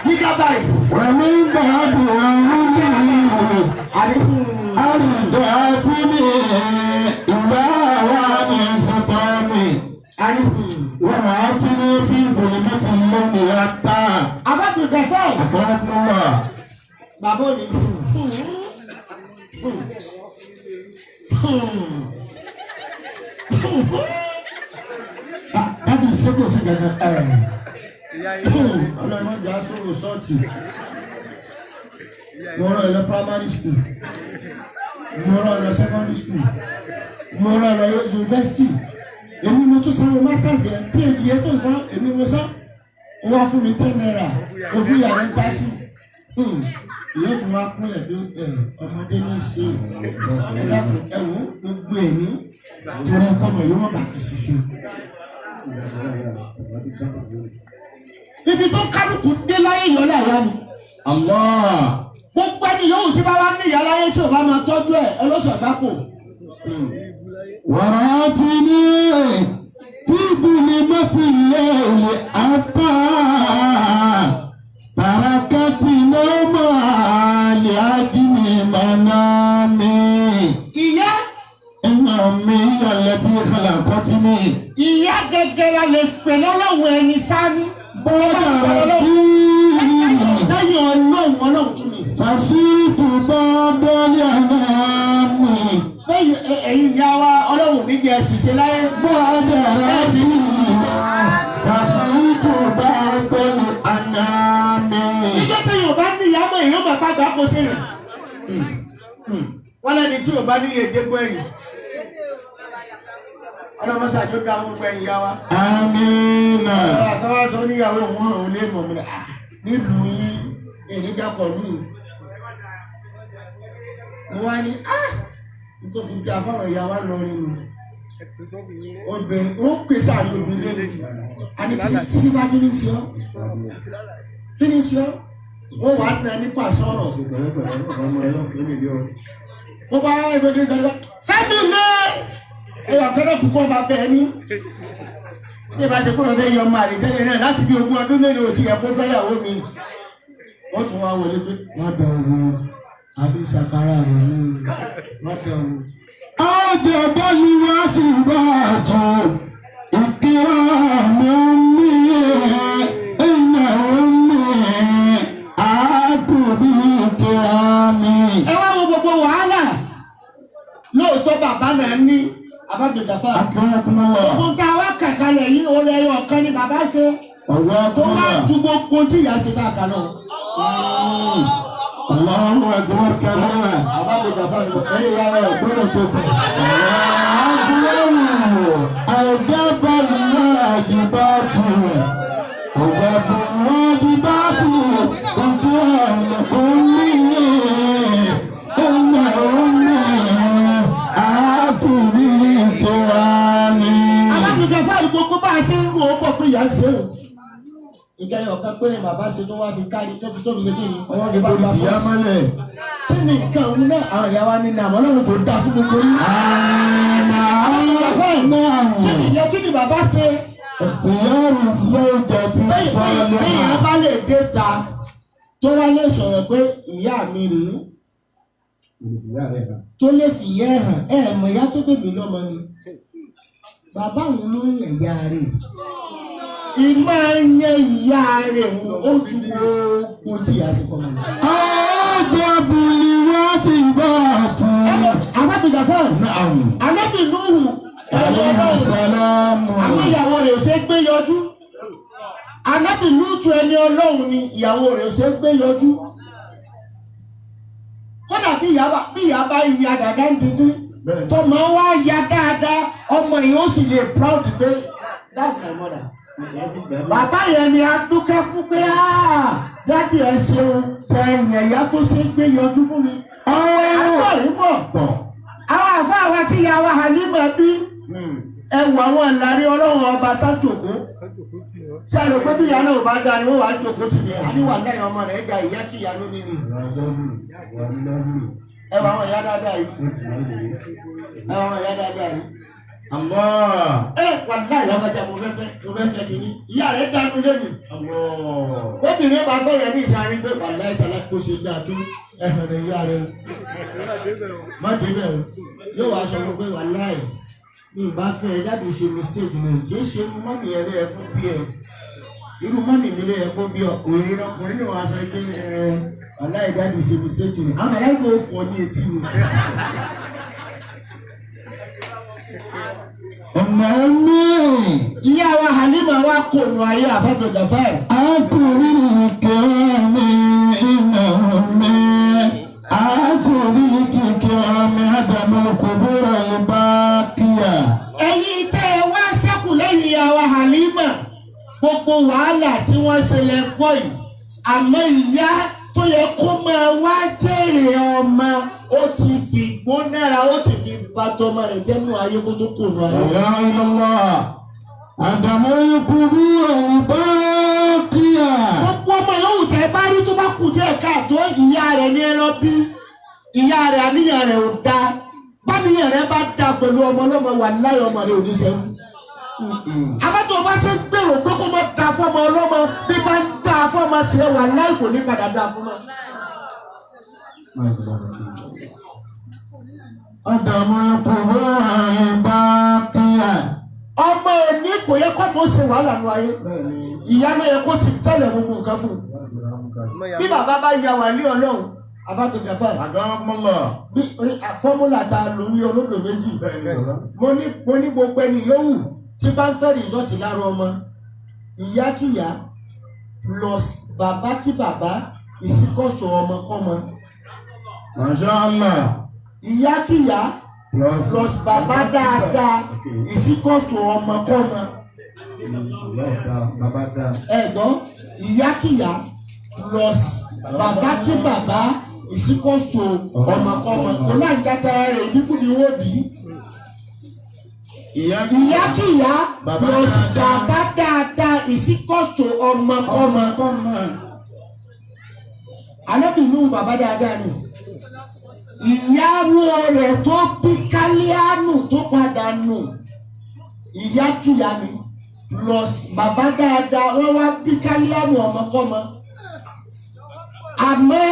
Gigabyte. ومن بعد أمي Àdínkù. أرضعتني إلى وعن فطامي. Àdínkù. ورعتني في ظلمة الليل حتى Àbábùdá fáàrí. أكرمكم الله. Bàbá ò ní. Dábì ṣé kò sí kankan ẹ̀. Ọlọ́run ọjà sọ̀rọ̀ sọ́ọ̀tì. Mo rán ẹ lọ primary school. Mo rán ẹ lọ secondary school. Mo rán ẹ lọ university. Èmi mo tún sanwó masters yẹn, PhD yẹn tó ń san, èmi mo san. Ó wá fún mi 10 naira, ó fún ìyá rẹ̀ 30. Ìyá tún wá kúnlẹ̀ pé ẹ ọmọdé ní í ṣe, ẹ dákun, ẹ wò ó, gbogbo ẹ̀ ní torí kọ́mọ yóò má bàa fi ṣiṣẹ́. Ibi tó kálukú dé láyé ìyọ́lá ìyá ni. Allah. Gbogbo ẹni yòówù tí bá wá ní ìyá láyé tí ò bá máa tọ́jú ẹ̀ ọlọ́sọ̀ àgbákò. وراتني في ظلمة الليل حتى تركت نومها لأجل منامي. Ìyá. إن أمي هي التي خلقتني. Ìyá gẹ́gẹ́ la lè pè lọ́lọ́run ẹni sáni. بعد ربي. Lẹ́yìn Ọlọ́run, Ọlọ́run tún ni. فصرت بعد الأنام. Lẹ́yìn ẹ̀yin ìyá wa, Ọlọ́run ò ní jẹ́ ṣiṣẹ́ láyé. بعد ربي فصرت بعد الأنام. Ìjọ pé yóò bá ní ìyá mọ̀, èèyàn máa bá gbà kó sí yẹn. Wọ́n lẹ́ni tí ò bá ní èdè gbọ́ ẹ̀yìn. Ọlọ́mọṣàjò dá gbogbo ẹ̀yìn ìyá wa. آمين. Ọ̀rọ̀ àtàwọn aṣọ oníyàwó wọn ò lè mọ̀ mí nílùú yín ènìdàkọ̀ lù. Mo wá ní n tó fi bí afáwọn ìyá wa lọ rí nu. Obìnrin wọ́n pè sáàrin obìnrin lẹ́nu. Àní tí kí ni ṣe ọ́? Kí ni ṣe ọ́? Wọ́n wàá nà nípa sọ̀rọ̀. Mo bá wá ìwé kiri kan fẹ́mi lé ẹ̀yọ̀ kẹ́rẹ́ kúkọ́ máa bẹ̀ ẹ́ ní. Bí ìbá ṣe kúrò fẹ́ yọ ọmọ àlè tẹ́lẹ̀ náà láti bí 20 ọdún mélòó ti yẹ kó fẹ́yàwó mi. Ó tún wá wọlé pé wọ́n dán owó àfi ṣàkárà rẹ̀ ní wọ́n dán owó. أوجب الواجبات إكرام أمي إن أمي أحق بإكرامي. Ẹ wá wo gbogbo wàhálà, lóòótọ́ bàbá náà ní abájọjáfà. أكرمكم الله. Gbogbo tá a wá kàkálẹ̀ yìí, orí ẹyọ ọ̀kan ni bàbá ṣe tó wá الله. ju gbogbo tí ìyá ṣe tá a kà lọ. الله أكبر كبيرا. Abájọjáfà ni ẹ̀yìn ìyá rẹ̀ gbọ́dọ̀ tó kù. أوجب الواجبات أوجب الواجبات إكرام أمي إن أمي أحق بإكرامي. Alábìgẹ́fà, gbogbo bá a ṣe ń rò ó pọ̀ pé ìyá ń ṣe o. Ìkẹyìn ọ̀kan péré bàbá ṣe tó wá fi kárí tó fi ṣe kí ni. Ọwọ́ kí torí tìyá mọ́lẹ̀. Kí ni nǹkan òun náà? Àwọn ìyá wa ní ní àmọ́ Ọlọ́run tó dáa fún gbogbo yín. Kí ni ìyá, kí ni bàbá ṣe? اختيار الزوجة Bẹ́ẹ̀ الصالحة. bá lè dé ta tó wá lè sọ̀rọ̀ pé ìyá mi rèé, tó lè fi ìyá ẹ̀ hàn, ẹ̀ mọ̀ ìyá tó bèbè lọ́mọ ni. Bàbá òun ló ń yàn ìyá rẹ̀. Ìmọ̀ ẹ̀yẹ ìyá rẹ̀ ó ju gbogbo tí ìyá ṣe fọmọ lọ. أوجب الواجبات. Anábìgà fún نعم. Anábì Núhù ẹ̀rọ عليه Ọlọ́run. السلام. Àwọn ìyàwó rẹ̀ ò ṣe é gbé yọjú. Anábì Lútù ẹni Ọlọ́run ni, ìyàwó rẹ̀ ò ṣe é gbé yọjú. Kódà bí ìyá bá ya dàda ń dundun, tọmọ wa ya dáadáa, ọmọ yìí ó sì lè proud pé that's my mother. Bàbá yẹn ni a dúkẹ́ fún pé Daddy, ẹ ṣeun tẹ ẹ̀yàn ìyá tó ṣe gbé yọjú fún mi. Àbọ̀ yìí bọ̀. Àwọn àfáà wa tí ìyá wa Halima bí, ẹ wọ àwọn ìlàrí Ọlọ́run ọba tá jòkó. Ṣé ẹ rò pé bí ìyá náà ò bá dáa ni wọ́n wàá jòkó tì ní? Àníwà lẹ́yìn ọmọ rẹ̀ gba ìyá kí ìyá lónìí ni. Ẹ wọ àwọn ìyá dáadáa yìí. Ẹ wọ àwọn ìyá dáadáa yìí. Allah. Ẹ wà láì lọ́kọjá, mo fẹ́ fẹ́ kìíní. Ìyá rẹ̀ dánú lẹ́nu. Allah. Obìnrin bá fẹ́ yẹn ní ìsáré pé wà láì tàlá kó ṣe dáa tó ẹ̀hàn rẹ̀ ìyá rẹ̀ o. Má débẹ̀ o. Yóò wá sọ fún pé wà láì mi ò bá fẹ́ ẹ dábìí ṣe mistake ni, kì í ṣe irú mummy ẹ lẹ́yẹ kó bí ẹ. Irú mummy mi lẹ́yẹ kó bí ọ. Òyìnbó ọkùnrin náà wá sọ pé ẹ wà láì dábìí ṣe mistake ni. Àwọn màláíkà ò fọ ní etí mi. Ọmọ mi. Ìyá wa Halima wa kò nù ayé àfẹ́fẹ́ gàfẹ́. Akùnrin kìrọ̀mì iná mi. Akùnrin kìrọ̀mì Ádámù kòbúrò ìbá kíá. Ẹ̀yin tẹ́ ẹ wá ṣẹ́kù lẹ́yìn ìyá wa Halima, gbogbo wàhálà tí wọ́n ṣe lẹ gbọ́ yìí, àmọ́ ìyá tó yẹ kó máa wá jèrè ọmọ, ó ti fi gbónára, ó ti fi bà tọmọ rẹ̀ jẹ́nu ayé kó tó kò nù ayé. La ilaha illallah. Ádámù kòbúrò ìbá kíá. Gbogbo ọmọ yòówù tẹ́ bá rí tó bá kù díẹ̀ káàtó, ìyá rẹ̀ ní ẹ lọ bí. Ìyá rẹ̀, àníyàn rẹ̀ ò dáa. Báníyàn rẹ̀ bá dáa pẹ̀lú ọmọ ọlọ́mọ, wà láyé ọmọ rẹ̀ ò ní sẹ́wọ́n. Àbátò bá ti ń gbèrò pé kó má da fọ́mọ ọlọ́mọ, bí bá ń da fọ́mọ tiẹ̀, wà láì kò ní padà da fọ́mọ. Ádámù kòbúrò ìbá kíá. Ọmọ ẹni kò yẹ kó mọ̀ ṣe wàhálà nù ayé. Ìyá ló yẹ kó ti tẹ́lẹ̀ gbogbo nǹkan fún un. Bí bàbá bá ya wà ní Ọlọ́run, àbátò jàfà, Àgọ́mọ́lọ̀. bí formula ta lò ní olódò méjì. Mo ní gbogbo ẹni yòówù tí bá ń fẹ́ result lára ọmọ, ìyá kíyà plus bàbá kí bàbá ìsíkọ̀sọ̀ ọmọ kọ́mọ. Masha Allah. Ìyá kíyà plus bàbá dáadáa ìsíkọ̀sọ̀ ọmọ kọ́mọ. Bàbá dáa. Ẹ̀gbọ́n, ìyá kíyà plus bàbá kí bàbá ìsíkọ̀sọ̀ ọmọ kọ́mọ. Kò náà ń gàtà rẹ̀ ìbíkú ni wọ́n bí. Ìyá Ìyá kíyà Bàbá plus dáadáa. bàbá dáadáa ìsíkọ̀sọ̀ ọmọ kọ́mọ. Kọ́mọ. Alábìnú bàbá dáadáa ni. Ìyàwó rẹ̀ tó bí kálíánù tó padà nù, ìyá kíyà ni plus bàbá dáadáa, wọ́n wá bí kálíánù ọmọkọ́mọ. Àmọ́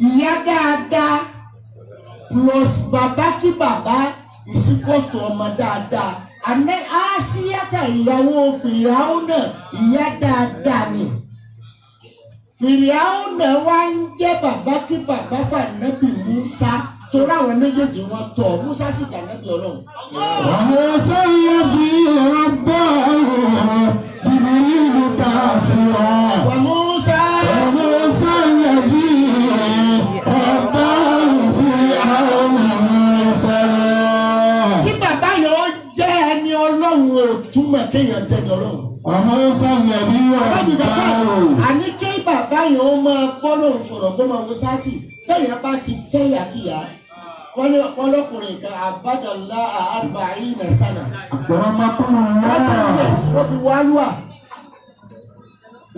ìyá dáadáa plus bàbá kí bàbá ìsíkọ̀tù ọmọ dáadáa. Àmọ́ Àsíyàtà ìyàwó Fìràwọ́nà, ìyá dáadáa ni. Fìràwọ́nà wá ń jẹ́ bàbá kí bàbá fànàbì Musa, torí àwọn méjèèjì wọn tọ̀, Musa sì dànàbì Ọlọ́run. وموسى الذي رباه جبريل كافرا. Wà Musa. وموسى الذي رباه فرعون مرسلا. Kí bàbá yẹn ó jẹ́ ẹni Ọlọ́run ò túmọ̀ kéèyàn jẹ́ ẹni Ọlọ́run. وموسى الذي Bàbá رباه. àní kí bàbá yẹn ó máa gbọ́ lóun sọ̀rọ̀ kó máa wo sáàtì bẹ́ẹ̀ bá ti fẹ́ yàkíyà. Wọ́n ní wọ́n lọ́kùnrin kan àbádọ́lá arba'ina sana. أكرمكم 40 الله. years wọ́n fi wálúwà.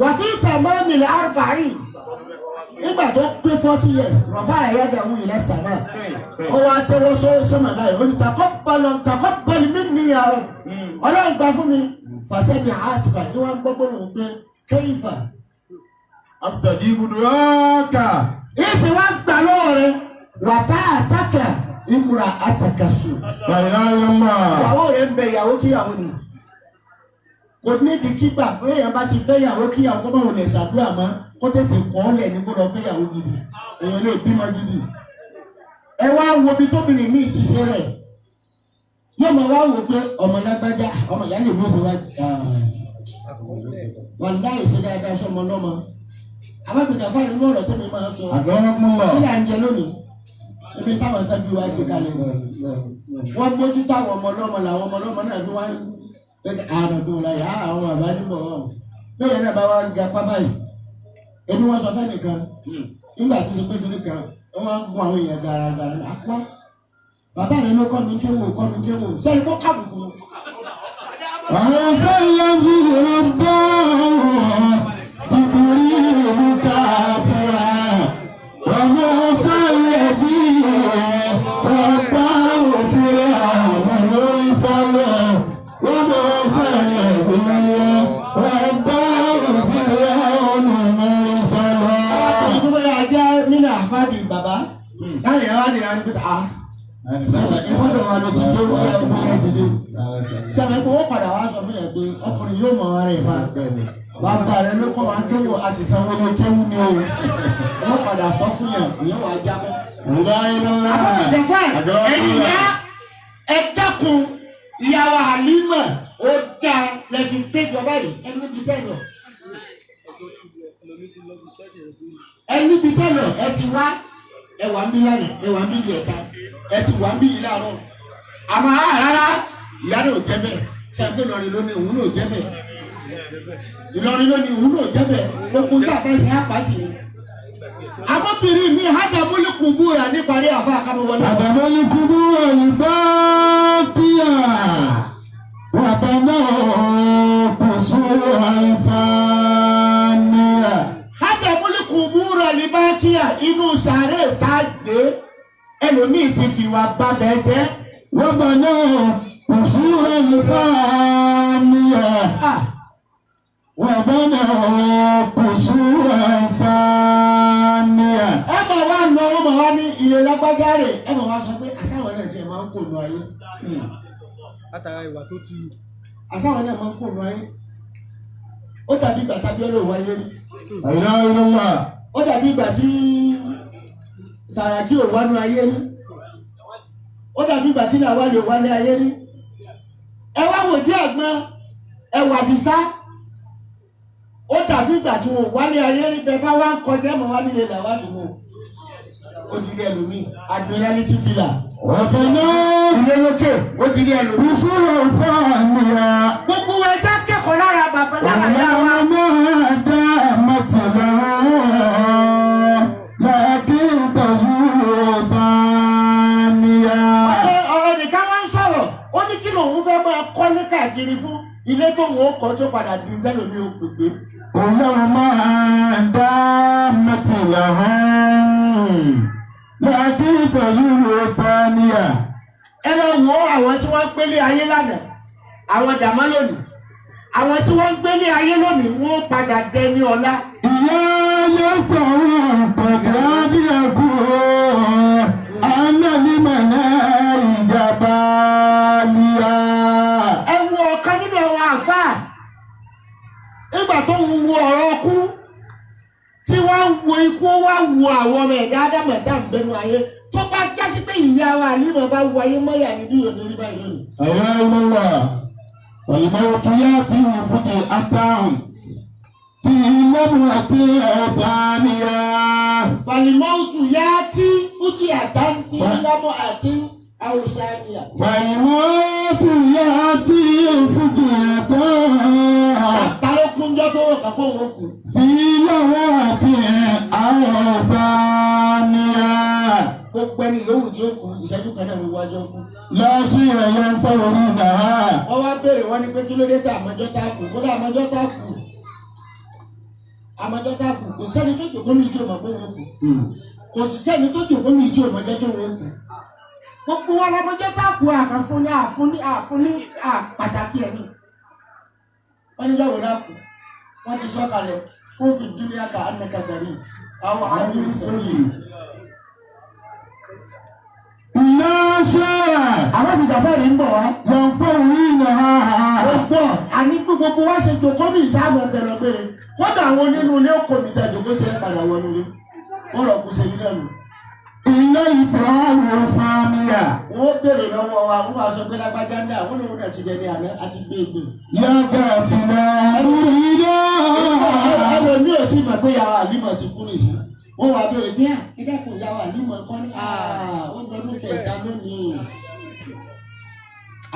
Wà fi tamamil arba'in. Nígbà tó pé 40 years, rafa'a yadahu ila sama. Ó wá tẹ́wọ́ sọ́mà báyìí. Ó ní taqabbal taqabbal minni ya Rabb. Ọlọ́run gbà fún mi. Fasami'a hatifa ní wọ́n gbọ́ gbọ́dọ̀ pé kayfa. أستجيب دعاك. Ìsìn wá gbà lọ́wọ́ rẹ̀ wàtá àtàkà ìmúra àtàkàsù. لا إله إلا الله. Ìyàwó rẹ̀ ń bẹ, ìyàwó kíyàwó ni. Kò níbi kí gbà pé èèyàn bá ti fẹ́ ìyàwó kíyàwó kó báwo lè ṣàdúrà mọ́, kó tètè kọ́ ọ́ lẹ̀ ní kó lọ fẹ́ ìyàwó gidi. Èèyàn lè bímọ gidi. Ẹ wá wo ibi tóbìnrin míì ti ṣe rẹ̀. Yóò máa wá wò pé ọmọ lágbájá, ọmọ ìyá lè mú ṣe wá. Wàláhì, ṣe dáadáa sọmọ lọ́mọ. Abábìkà fáìlì inú ọ̀rọ̀ tó mi máa ń sọ. أكرمكم Kí الله. là ń jẹ lónìí? Ibi táwọn tẹ́bí wa ṣe kalẹ̀. Wọ́n mójú táwọn ọmọ ọlọ́mọ làwọn ọmọ ọlọ́mọ náà fi wá ń àrùn tó ra yà àwọn àbá níbọ̀ wọn. Bẹ́ẹ̀ náà bá wá ń ga pápá yìí. Ẹni wọ́n sọ fẹ́nìkan nígbà tí ó sọ pé fẹ́nìkan wọ́n á gun àwọn èèyàn gàràgàrà lápá. Bàbá rẹ̀ ló kọ́ mi kéwò kọ́ mi kéwò sẹ́ni kó kàbùkù. Àwọn sẹ́yìn bí rọ̀bà Jibrilu káfíà. Àwọn sẹ́yìn bí rọ̀bà Fíráúnà lórí sálọ̀. Àwọn sẹ́yìn bí rọ̀bà Fíráúnà lórí sálọ̀. Àwọn tó bóyá jẹ́ nínú àfáàdì bàbá. Láàrin àwọn àdìrà ni pé a. Ìfọ́dọ̀ wa ló ti tó wọ́n yẹ kó yẹ dìde. Sọ̀rọ̀ pé wọ́n padà wá sọ fún yẹn pé ọkùnrin yóò mọ̀ ara ẹ̀ fa. Bàbá rẹ̀ ló kọ́ wa ń kéwò a sì sanwó lé kéwú ni o. Wọ́n padà sọ fún yẹn ìyẹn wàá jábọ́. Àbọ̀dé ẹ̀yin ìyá ẹ dákun ìyàwó Àlímà ó dáa lẹ́fi péjọ báyìí ẹnu bí tẹ́lọ̀. Ẹnu bí tẹ́lọ̀ ẹ ti wá ẹ wà ń bí lánàá ẹ wà ń bí ìyẹ̀ta ẹ ti wà ń bí yìí láàárọ̀. Àmọ́ rárá ìyá náà ò jẹ́ bẹ́ẹ̀ ṣe àgbẹ̀ Ìlọrin lónìí òun náà ò jẹ́ bẹ́ẹ̀. Ìlọrin lónìí òun náà ò jẹ́ bẹ́ẹ̀ gbogbo tí a bá ṣe àpáàtì ni. Àmọ́bìnrin mi hádàmúlì kùbúrà níparí àfa àkàmọ́wọlé. Àbàmọ́lì kúrú ìbáàkíyà wàbàmọ́ kò sún àǹfààníyà. Hádàmúlì kùbúrà libákíyà inú sàárè tá a gbé ẹlòmíì ti fìwà bàbẹ̀ jẹ́. Wàbàmọ́ kò sún àǹfààníyà. Wàbàmọ́ kò sún àǹfààníyà. Ẹ mọ̀ wá lọ wọ́n mọ̀ wá ní ilé lágbájá rè ẹ mọ̀ wá sọ pé àṣàwọn náà tiẹ̀ máa ń kó nu ayé. Látara ìwà tó ti hù. Àṣàwọn náà máa ń kó nu ayé. Ó dàbí ìgbà tábí ọlọ́wọ́ wáyé rí. Àìláìlọ́wà. Ó dàbí ìgbà tí Sàràkí ò wánú ayé rí. Ó dàbí ìgbà tí Làwálì ò wálé ayé rí. Ẹ wá wò dí àgbọn ẹ wà dìsá. Ó dàbí ìgbà tí wọn ò wálé ayé rí bẹ́ẹ̀ bá wá ń kọjá mọ́ wá nílé Làwálì mọ́. Ó di ilé ẹlòmíì Admiralty Villa. Wàbàmọ́ Ilé lókè ó di ilé ẹlòmíì. kò sún àǹfààníyà. Gbogbo ẹja kẹ́kọ̀ọ́ lára bàbá lára ìyá wa. وما دامت له لكن تزول ثانيا. Ọ̀rọ̀ nìkan wá ń sọ̀rọ̀ ó ní kí lòun fẹ́ máa kọ́lé káàkiri fún ilé tóun ó kọ́ tó padà di tẹ́lòmí ó gbègbè. وما دامت له لكن تزول ثانيا. Ẹ lọ wo àwọn tí wọ́n ń gbélé ayé lánàá àwọn dàmọ́ lónìí àwọn tí wọ́n ń gbélé ayé lónìí wọ́n padà dẹni ọ̀la. يا ليته قد أدركوا أن المناهج باليا. Ẹ wo ọ̀kan nínú àwọn àáfàá nígbà tó ń wo ọ̀rọ̀ ọkú tí wọ́n ń wo ikú ó wá wo àwọn ọmọ ẹ̀dá ádámẹ̀dá ń gbẹnu ayé tó bá jásí pé ìyá wa àlímọ̀ bá wo ayé mọ́yà níbí òní rí báyìí lónìí. أيها والموت يأتي فجأة في لمحة ثانية. Fàlìmọ́ọ̀tù yá tí fújì àtàǹfì lámọ́ àti àwùsáníyà. والموت يأتي فجأة Ta ló kúnjọ́ tó rọ̀ kápọ̀ òun kù? في لمحة ثانية. Gbogbo ẹni yòówù tí ó kù ìṣẹ́jú kan náà gbogbo ajọ́ kú. لا شيء ينفع هنا. Wọ́n wá béèrè wọ́n ní pé kí ló dé tá àmọ́jọ́ tá a kù kódà àmọ́jọ́ tá a kù. Àmọ́jọ́ tá a kù kò sẹ́ni tó jòkó ní ìjọ mọ̀ pé òun kù. Kò sì sẹ́ni tó jòkó ní ìjọ mọ̀jọ́ tó òun kù. Gbogbo wa lọ́mọjọ́ tá a kù àkànfúnni àfúnni àfúnni àpàtàkì ẹ̀ ní. Wọ́n ní báwo náà kù? Wọ́n ti sọ́kalẹ̀ fún fi dúníà ká annaka gari àwọn àmì sọ́yìn. لا شيء Àwọn ìgbàfẹ́ rí ń bọ̀ wá. ينفع هنا. Ó gbọ́ àní bí gbogbo wa ṣe jòkó ní ìsáàmù ọ̀bẹ̀rẹ̀ ọ̀bẹ̀rẹ̀. Kódà àwọn onínú ilé òkò mi tẹ̀ jòkó ṣe é padà wọnú ilé. Wọ́n lọ kú ṣe yín lẹ́nu. Ilé ìfọwọ́ sáníyà. Wọ́n béèrè lọ́wọ́ wa, wọ́n máa sọ pé lágbájá ń dà, wọ́n lòun náà ti dẹni àná àti gbé ègbè. Yàgà fìlà ìdá. Ẹlòmíì ò tí mọ̀ pé ìyàwó Àlímọ̀ ti kú nìyí. Wọ́n wá béèrè pé à, ẹ dákun ìyàwó Àlímọ̀ kọ́ ní ó ń lọ́dún kẹta lónìí.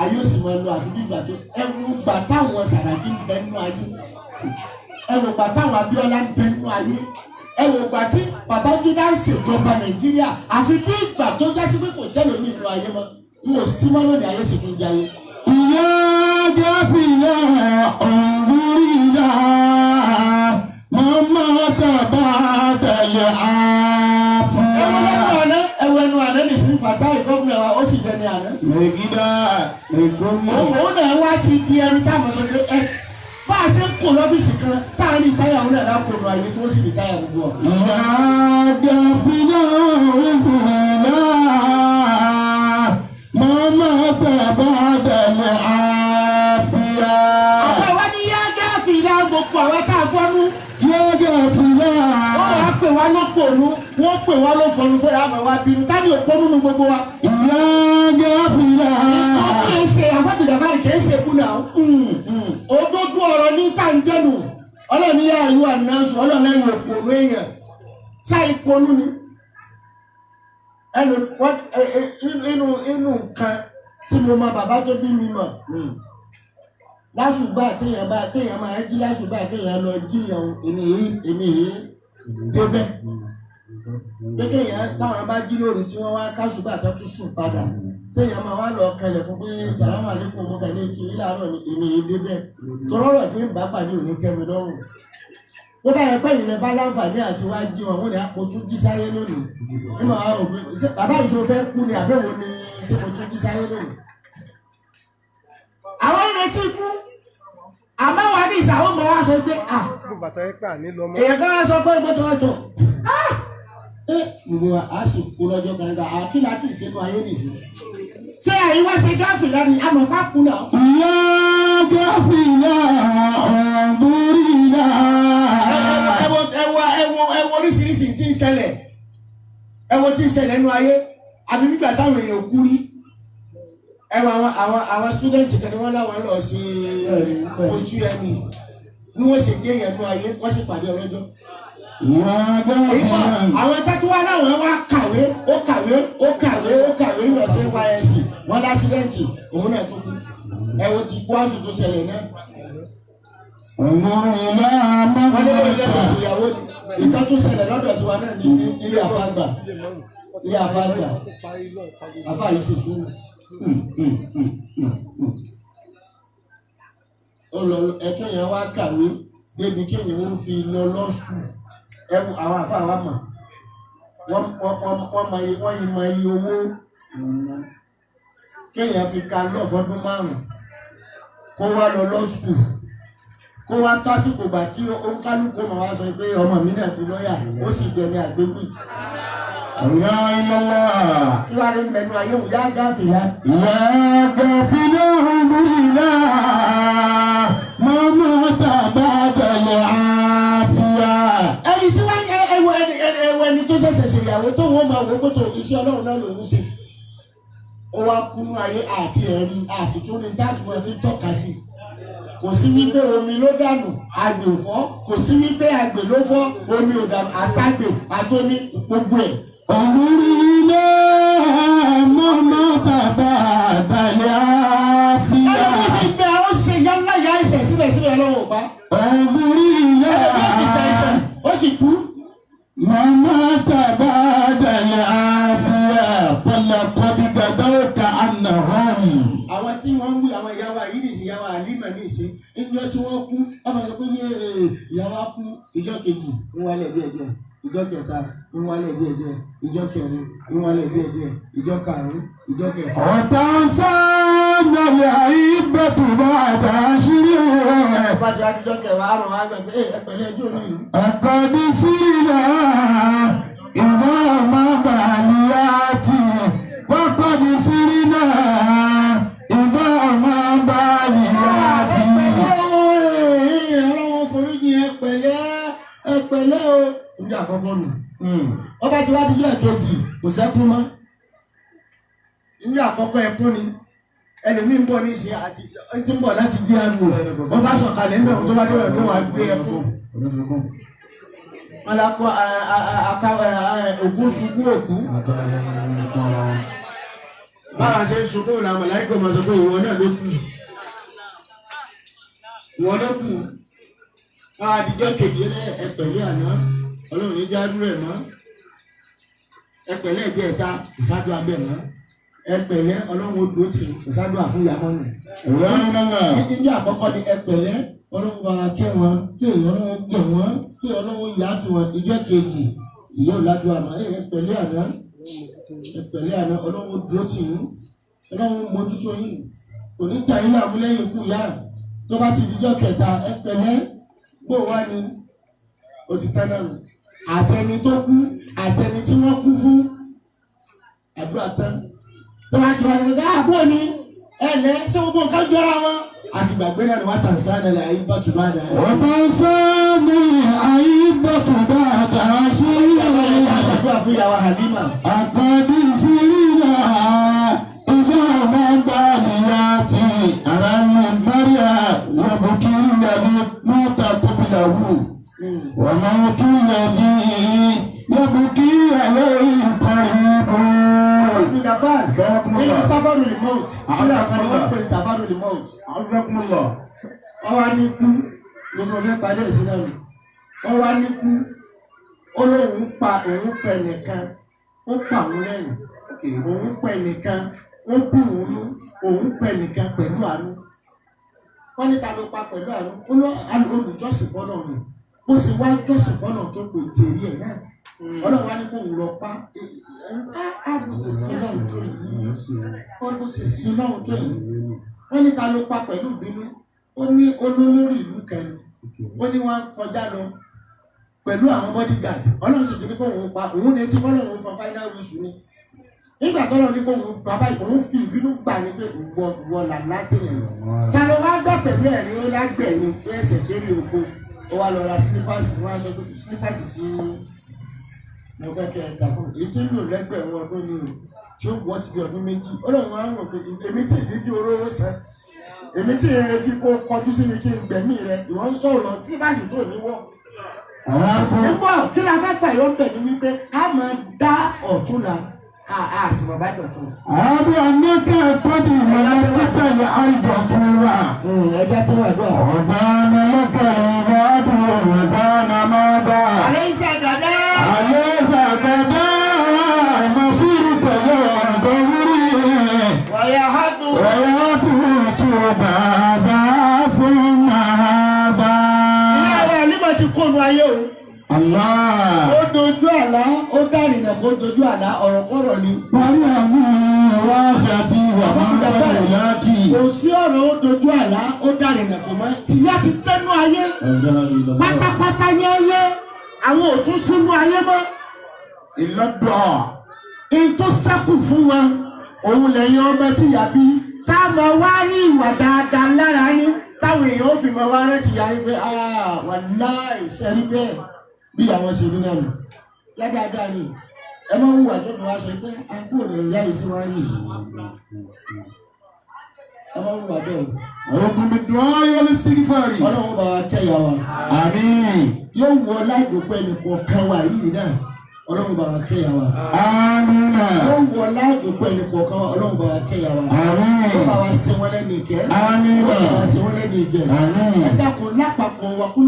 Ayé ò sì mọ lọ àfi bí ìgbà tó ẹrù gbà táwọn Sàràkí ń bẹ nínú ayé. Ẹ wò gbà táwọn Abíọ́lá ń bẹ nínú ayé, ẹ wò gbà tí Babangida ń ṣèjọba Nàìjíríà, àfi bí ìgbà tó jásí pé kò sẹ́lòmíì nínú ayé mọ́. N ò sí mọ́ lónìí, ayé sì tún jayé. يا غافلا انظر إلى ما مات بعد Ẹ wọ lẹ́nu العافية. àná, ẹ wọ ẹnu àná nìsín Fatai gómìnà wa, ó sì dẹni àná. Megida, Megida. Òun náà wá ti di ẹni táwọn sọ pé x bá a ṣe ń kó lọ́fíìsì kan tá a rí táyà, òun náà lákòónú ayé tí wọ́n sì rí táyà gbogbo ọ̀. يا غافلا انظر إلى ما مات بعد العافية. Àfẹ́ wa ní yá gáàfì ilá, gbogbo àwọn tá a fọ́nú. يا غافلا. Wọ́n wá pè wá lópònú, wọ́n pè wá lófọ̀nù fúnra àmọ́ wa bínú tábí òpónú nu gbogbo wa. يا غافلا. Wọ́n kì í ṣe àfọ́bìdàfárì, kì í ṣe kú náà. Òdodo ọ̀rọ̀ ní tàǹjẹ́nu. Ọlọ́run yá ìlú ànáṣù, ọlọ́run ẹ̀yìn òpònú èèyàn. Ṣáà ìpònú ni. Ẹnu wọ́n inú nǹkan tí mo mọ bàbá tó bí mi mọ̀. Lásùgbà téèyàn bá téèyàn máa jí, lásùgbà téèyàn lọ jíyàn, èmi yìí débẹ̀. Pé kéèyàn táwọn bá jí lóru tí wọ́n wá kásùgbà tó tún sùn padà, téèyàn máa wá lọ kanlẹ̀ fún pé sàlámù àlékún, mo kàn ní kí yín láàárọ̀ ni, èmi yìí débẹ̀. Tọ́rọ̀rọ̀ tí ń bá pàdé òní tẹ́mi lọ́rùn. Bó bá yẹ pé ìlẹ̀ bá láǹfààní àti wá jí wọn, wọ́n ní mo tún jí sáyé lónìí. Nínú àwọn òbí, ṣé bàbá mi ṣe fẹ́ kú ni àbẹ̀wò ni, ṣé mo tún jí sáyé lónìí? Àwọn ìrètí kú, àmọ́ wà ní ìsàwọ́ mọ́ wá sọ pé à Gbogbo bàtà ẹ pà nílò ọmọ. Èèyàn kan wá sọ pé gbọ́dọ̀ ọjọ́ ẹ gbogbo wa a sì kú lọ́jọ́ kan nígbà àkí láti ìsinú ayé nìsín. Ṣé àyíwá ṣe gáàfì lánìí àmọ́ ká kú náà? يا غافلا انظر إلى Ẹ wo, ẹ wo, ẹ wo, ẹ wo oríṣiríṣi tí ń ṣẹlẹ̀, ẹ wo tí ń ṣẹlẹ̀ nínú ayé, àfi nígbà táwọn èèyàn kú rí. Ẹ wo àwọn student kan ní wọ́n láwọn lọ sí oṣù ẹni bí wọ́n ṣe dé yẹn nínú ayé, wọ́n sì pàdé ọlọ́jọ́. يا غافلا. Àwọn tẹ́tí wá láwọn wá kàwé, ó kàwé, ó kàwé, ó kàwé lọ sí NYSC, wọ́n l'accident, òun náà tún kú. Ẹ wo ti kú àṣù tó ṣẹlẹ̀ náà. انظر إلى ما Wọ́n ní wọ́n lẹ́sọ̀ مات sí ìyàwó ìkan tó ṣẹlẹ̀ lọ́dọ̀ tiwa náà ní ilé àfàgbà, ilé àfàgbà àfà yìí sì sùúrù. Ó lọ ẹ, kéèyàn wá kàwé débi kéèyàn ó fi lọ law school. Ẹ wo àwọn àfà wa mọ̀ wọ́n mọ iye, wọ́n yìí mọ iye owó kéèyàn fi ka law fọdún 5, kó wá lọ law school, kó wá tásìkò gbà tí ó ń kálukú máa wá sọ pé ọmọ mi náà di lọ́ọ̀yà, ó sì gbẹ̀mí àgbégùn. لا إله إلا الله. Kí wàá rí mẹ́nu ayé òun yá gáfìlà. يا غافلا انظر إلى ما مات بعد العافية. Ẹni tí wọ́n ẹ ẹ wọ ẹni ẹ wọ ẹni tó ṣẹ̀ṣẹ̀ ṣèyàwó tó wọ́n máa wò ó pé tó iṣẹ́ ọlọ́run náà lòún ṣe. Ó wá kúnú ayé àti ẹ̀rí àsìtún ní táàtì wọn fi tọ́ka sí. Kò sí wípé omi ló dànù, àgbè ò fọ́. Kò sí wípé àgbè ló fọ́, omi ò dànù, àtàgbè àtomi gbogbo ẹ̀. انظر إلى ما مات بعد العافية. Ẹlòmíì sì ń bẹ, ó ṣe yálà yá ẹsẹ̀, síbẹ̀síbẹ̀ ọlọ́run ò pa. انظر إلى Ẹlòmíì sì ṣàìsàn, ó sì kú. ما مات بعد العافية فلقد غدوك كأنهم. Àwọn tí wọ́n ń wí, àwọn ìyá wa yìí nìsín, ìyá wa àlímà nìsín, ìjọ tí wọ́n kú, wọ́n máa sọ pé yé ìyá wa kú, ìjọ kejì ń wálẹ̀ díẹ̀díẹ̀, ìjọ kẹta ń wálẹ̀ díẹ̀díẹ̀, ìjọ kẹrin ń wálẹ̀ díẹ̀díẹ̀, ìjọ karùn-ún, ìjọ kẹfà. وتنسانا الأحبة بعد عشر. Ọba ti wá díjọ kẹwàá àrùn wa gbàgbé ẹ pẹ̀lú ẹjọ́ mi. لقد سيرا إذا ما باليات وقد سرنا إذا ما باليات. Ọlọ́wọ́ foríjì, ẹ pẹ̀lẹ́, ẹ pẹ̀lẹ́ o. Ìjọ àkọ́kọ́ nù. Ọba ti wá díjọ kejì, kò sẹ́kún mọ́. Ìjọ àkọ́kọ́ ẹkún ni. Ẹlòmíì ń bọ̀ ní ìsìn àti tí ń bọ̀ láti jí àrùn wọ́n bá sọ̀kalẹ̀ ń bẹ̀rù, tó bá débẹ̀ ní wàá gbé ẹkún. Wọn lọ kọ òkú sunkún òkú. Báwa ṣe ń sunkún làwọn màláíkà máa sọ pé ìwọ náà ló kù, ìwọ ló kù. Àdìjọ́ kejì ẹ pẹ̀lú àná, Ọlọ́run ní já dúró ẹ̀ mọ́. Ẹ pẹ̀lẹ́ ìjẹta, kò sádùá bẹ́ẹ̀ mọ́. Ẹ pẹ̀lẹ́, Ọlọ́run ó dúró tì í, kò sádùá fún ìyá mọ́nù. Níjọ́ àkọ́kọ́ ni ẹ pẹ̀lẹ́, Ọlọ́run bá wa kẹ́ wọn, kí Ọlọ́run gẹ̀ wọ́n, kí Ọlọ́run yá fi wọn. Ìjọ́ kejì, ìyá ò ládùá mọ́. Ẹ pẹ̀lẹ́ àná, ẹ pẹ̀lẹ́ àná, Ọlọ́run ó dúró tì í, Ọlọ́run mójútó yín, kò ní dà yín láàmú lẹ́yìn ikú ìyá. Tó bá ti dijọ́ kẹta, ẹ pẹ̀lẹ́, bó wá ni ó ti tán náà nù. Àtẹni tó kú, àtẹni tí wọ́n kú fún, àdúrà tán. Tó bá ti wá ní ọ̀gá àbúrò ni ẹ lẹ́ ṣé gbogbo nǹkan jọra wọn. Àti gbàgbé náà ni wọ́n tàn sáà nílẹ̀ ayé bá tù bá dà. وتنساني أئبة بعد عشير Ṣàdúrà fún ìyàwó Halima. أقد سرنا إذا ما بالياتي على المريا يبكي الذي مات قبله وموت الذي يبكي عليه قريب. Gafar, nínú Sáfárù Remote, nínú àkànní wọ́n pè Sáfárù Remote. Azakumullah. Wọ́n wá ní kú, ní mo fẹ́ parí ẹ̀sìn náà nù. Wọ́n wá ní kú, ó lóun pa òun pẹ̀ nìkan, ó pa òun lẹ́yìn. Òun pẹ̀ nìkan, ó bí òun nú, òun pẹ̀ nìkan pẹ̀lú àánú. Wọ́n ní ta ló pa pẹ̀lú àánú? Ó lọ olùjọ́sìn fọ́nà ni. Bó ṣe wá jọ́sìn fọ́nà tó kò jèrè ẹ̀ náà. Ọlọ́run wá ní kó òun lọ pa. Á bó ṣe sin lọ́run tó yìí. Wọ́n bó ṣe sin lọ́run tó yìí. Wọ́n ní ta ló pa pẹ̀lú ìbínú? Ó ní olólórí ìlú kan ni. Ó ní wọ́n kọjá lọ pẹ̀lú àwọn bodyguard. Ọlọ́run sì ti ní kó òun pa. Òun ní etí fọ́lọ́run fọn final whistle ni. Nígbà tọ́lọ́ ní kó òun bàbá òun fi ìbínú gbà ní pé ìwọ ìwọ làlá téèyàn lọ. Ta ló wá gbà pẹ̀lú ẹ̀rín ó lágbẹ̀ ni tó ẹsẹ̀ kéré oko. Ó wá lọ ra sílípàsì, wọ́n á sọ pé sílípàsì tí mo fẹ́ kẹ́ ẹ ta fún mi. Èyí tí ń lò lẹ́gbẹ̀rún ọdún ni o, tí ó wọ́ ti bí ọdún 2. Ó lóun á rò pé èmi tí ìdíjú oróró san. Èmi tí ń retí kó kọjú sí mi kí n gbẹ̀mí rẹ. Ìwọ ń sọ̀rọ̀ sílípàsì tó ní wọ̀. Nígbà kí la fẹ́ fàyọ̀ ń bẹ̀ ni wípé a máa dá ọ̀tún la, a sì máa bá dọ̀tún la. أبو أنك قد ملكت الأرض طوعا Ẹja tó wà dùn. وبان لك العباد وبان ماذا Àlẹ́ iṣẹ́ dàda. أليس كذا مصيرك يوم قبري Wàyà hàtú. ويأتوك بابا ثم هذا. Ìyá wa Àlímọ̀ ti kónu ayé o. الله. Ó dojú àlá, ó dárìnà kó dojú àlá, ọ̀rọ̀kọ̀rọ̀ ni. مريم واشتي وما لك. Kò sí ọ̀rọ̀ ó dojú àlá, ó dárìnà kò mọ́. Tìyá ti tẹ́nu ayé pátápátá yẹ́yẹ́, àwọn ò tún sínú ayé mọ́. Ìlọ́dọ̀. In tó ṣẹ́kù fún wọn, òun lẹ́yìn ọmọ tí ìyá bí. Tá a máa wá rí ìwà dáadáa lára yín, táwọn èèyàn ó fi máa wá rántí ìyá yín pé wàláì ṣe rí bẹ́ẹ̀ bí àwọn ṣe rí náà nù. Yá dáadáa ni, ẹ máa ń hùwà tó fi wá sọ pé àbúrò rẹ̀ ìyá yìí sí wá rí yìí. Ẹ máa ń hùwà bẹ́ẹ̀ o. Ogun mi dùn ọ́ yọ ní sígífàrì. Ọlọ́run bá wa kẹ́ ìyá wa. آمين. Yóò wọ láìdókòó ẹnì kọ̀ọ̀kan wa yìí náà. Ọlọ́run bá wa kẹ́ ìyá wa. آمين. Yóò wọ láìdókòó ẹnì kọ̀ọ̀kan wa. Ọlọ́run bá wa kẹ́ ìyá wa. آمين. Ó bá wa ṣe wọ́n lẹ́nu ìkẹ́. Àmín. Ó bá wa ṣe wọ́n lẹ́nu ìgẹ̀. Àmín. Ẹ dákun lápapọ̀ wa kú.